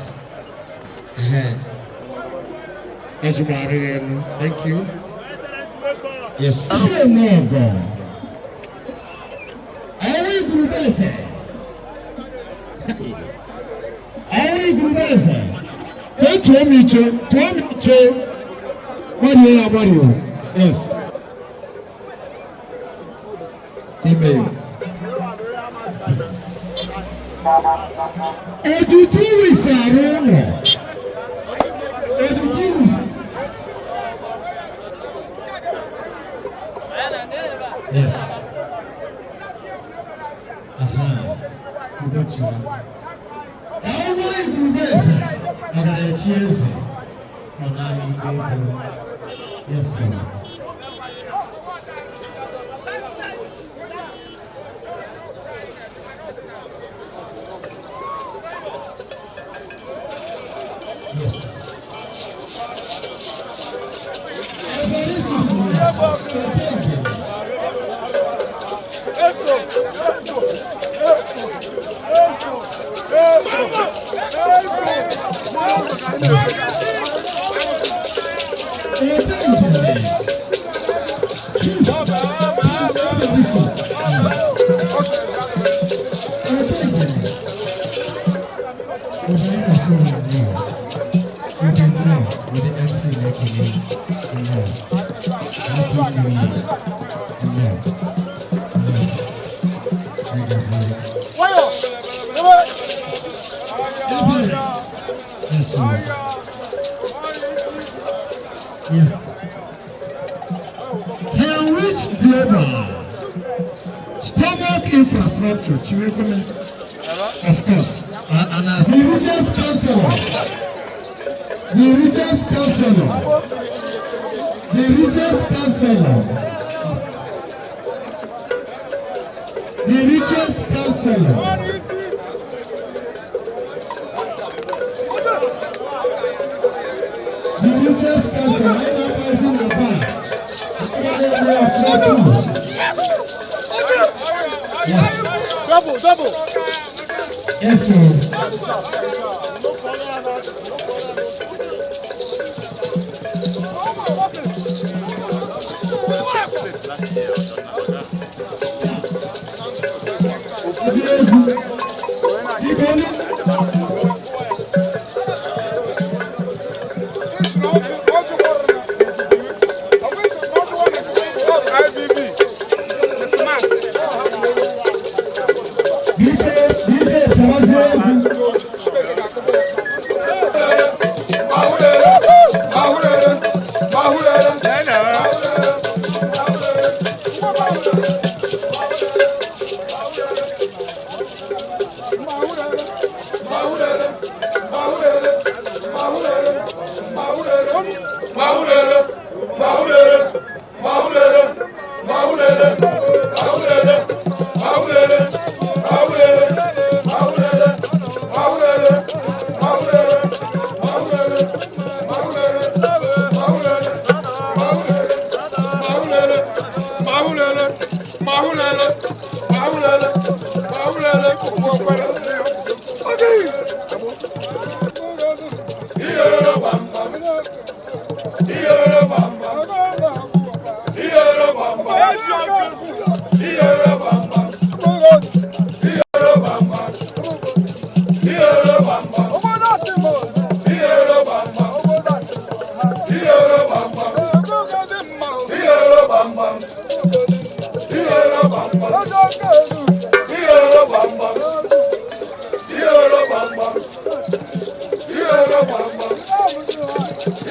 Thank you. Yes. Yes. Amen. 82 weeks are 82 weeks. Yes. Aha. Yes, sir. Yes. Yes, sir. Yes. Hellrich Global. Stomach infrastructure, Chiwekweme. Of course. And as the richest counselor, the richest counselor, the richest counselor, the richest counselor. The richest counselor, I am rising above. Yes. Double, double. Yes, sir.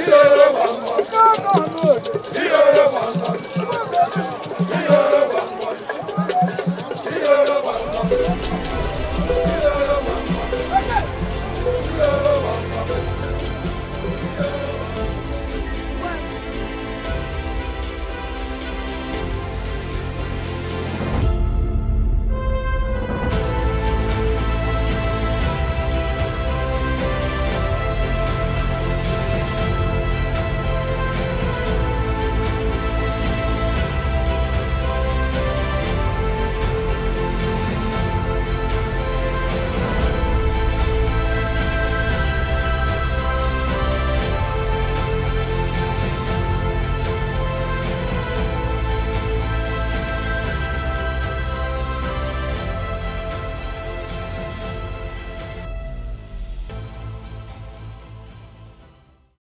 Yeah.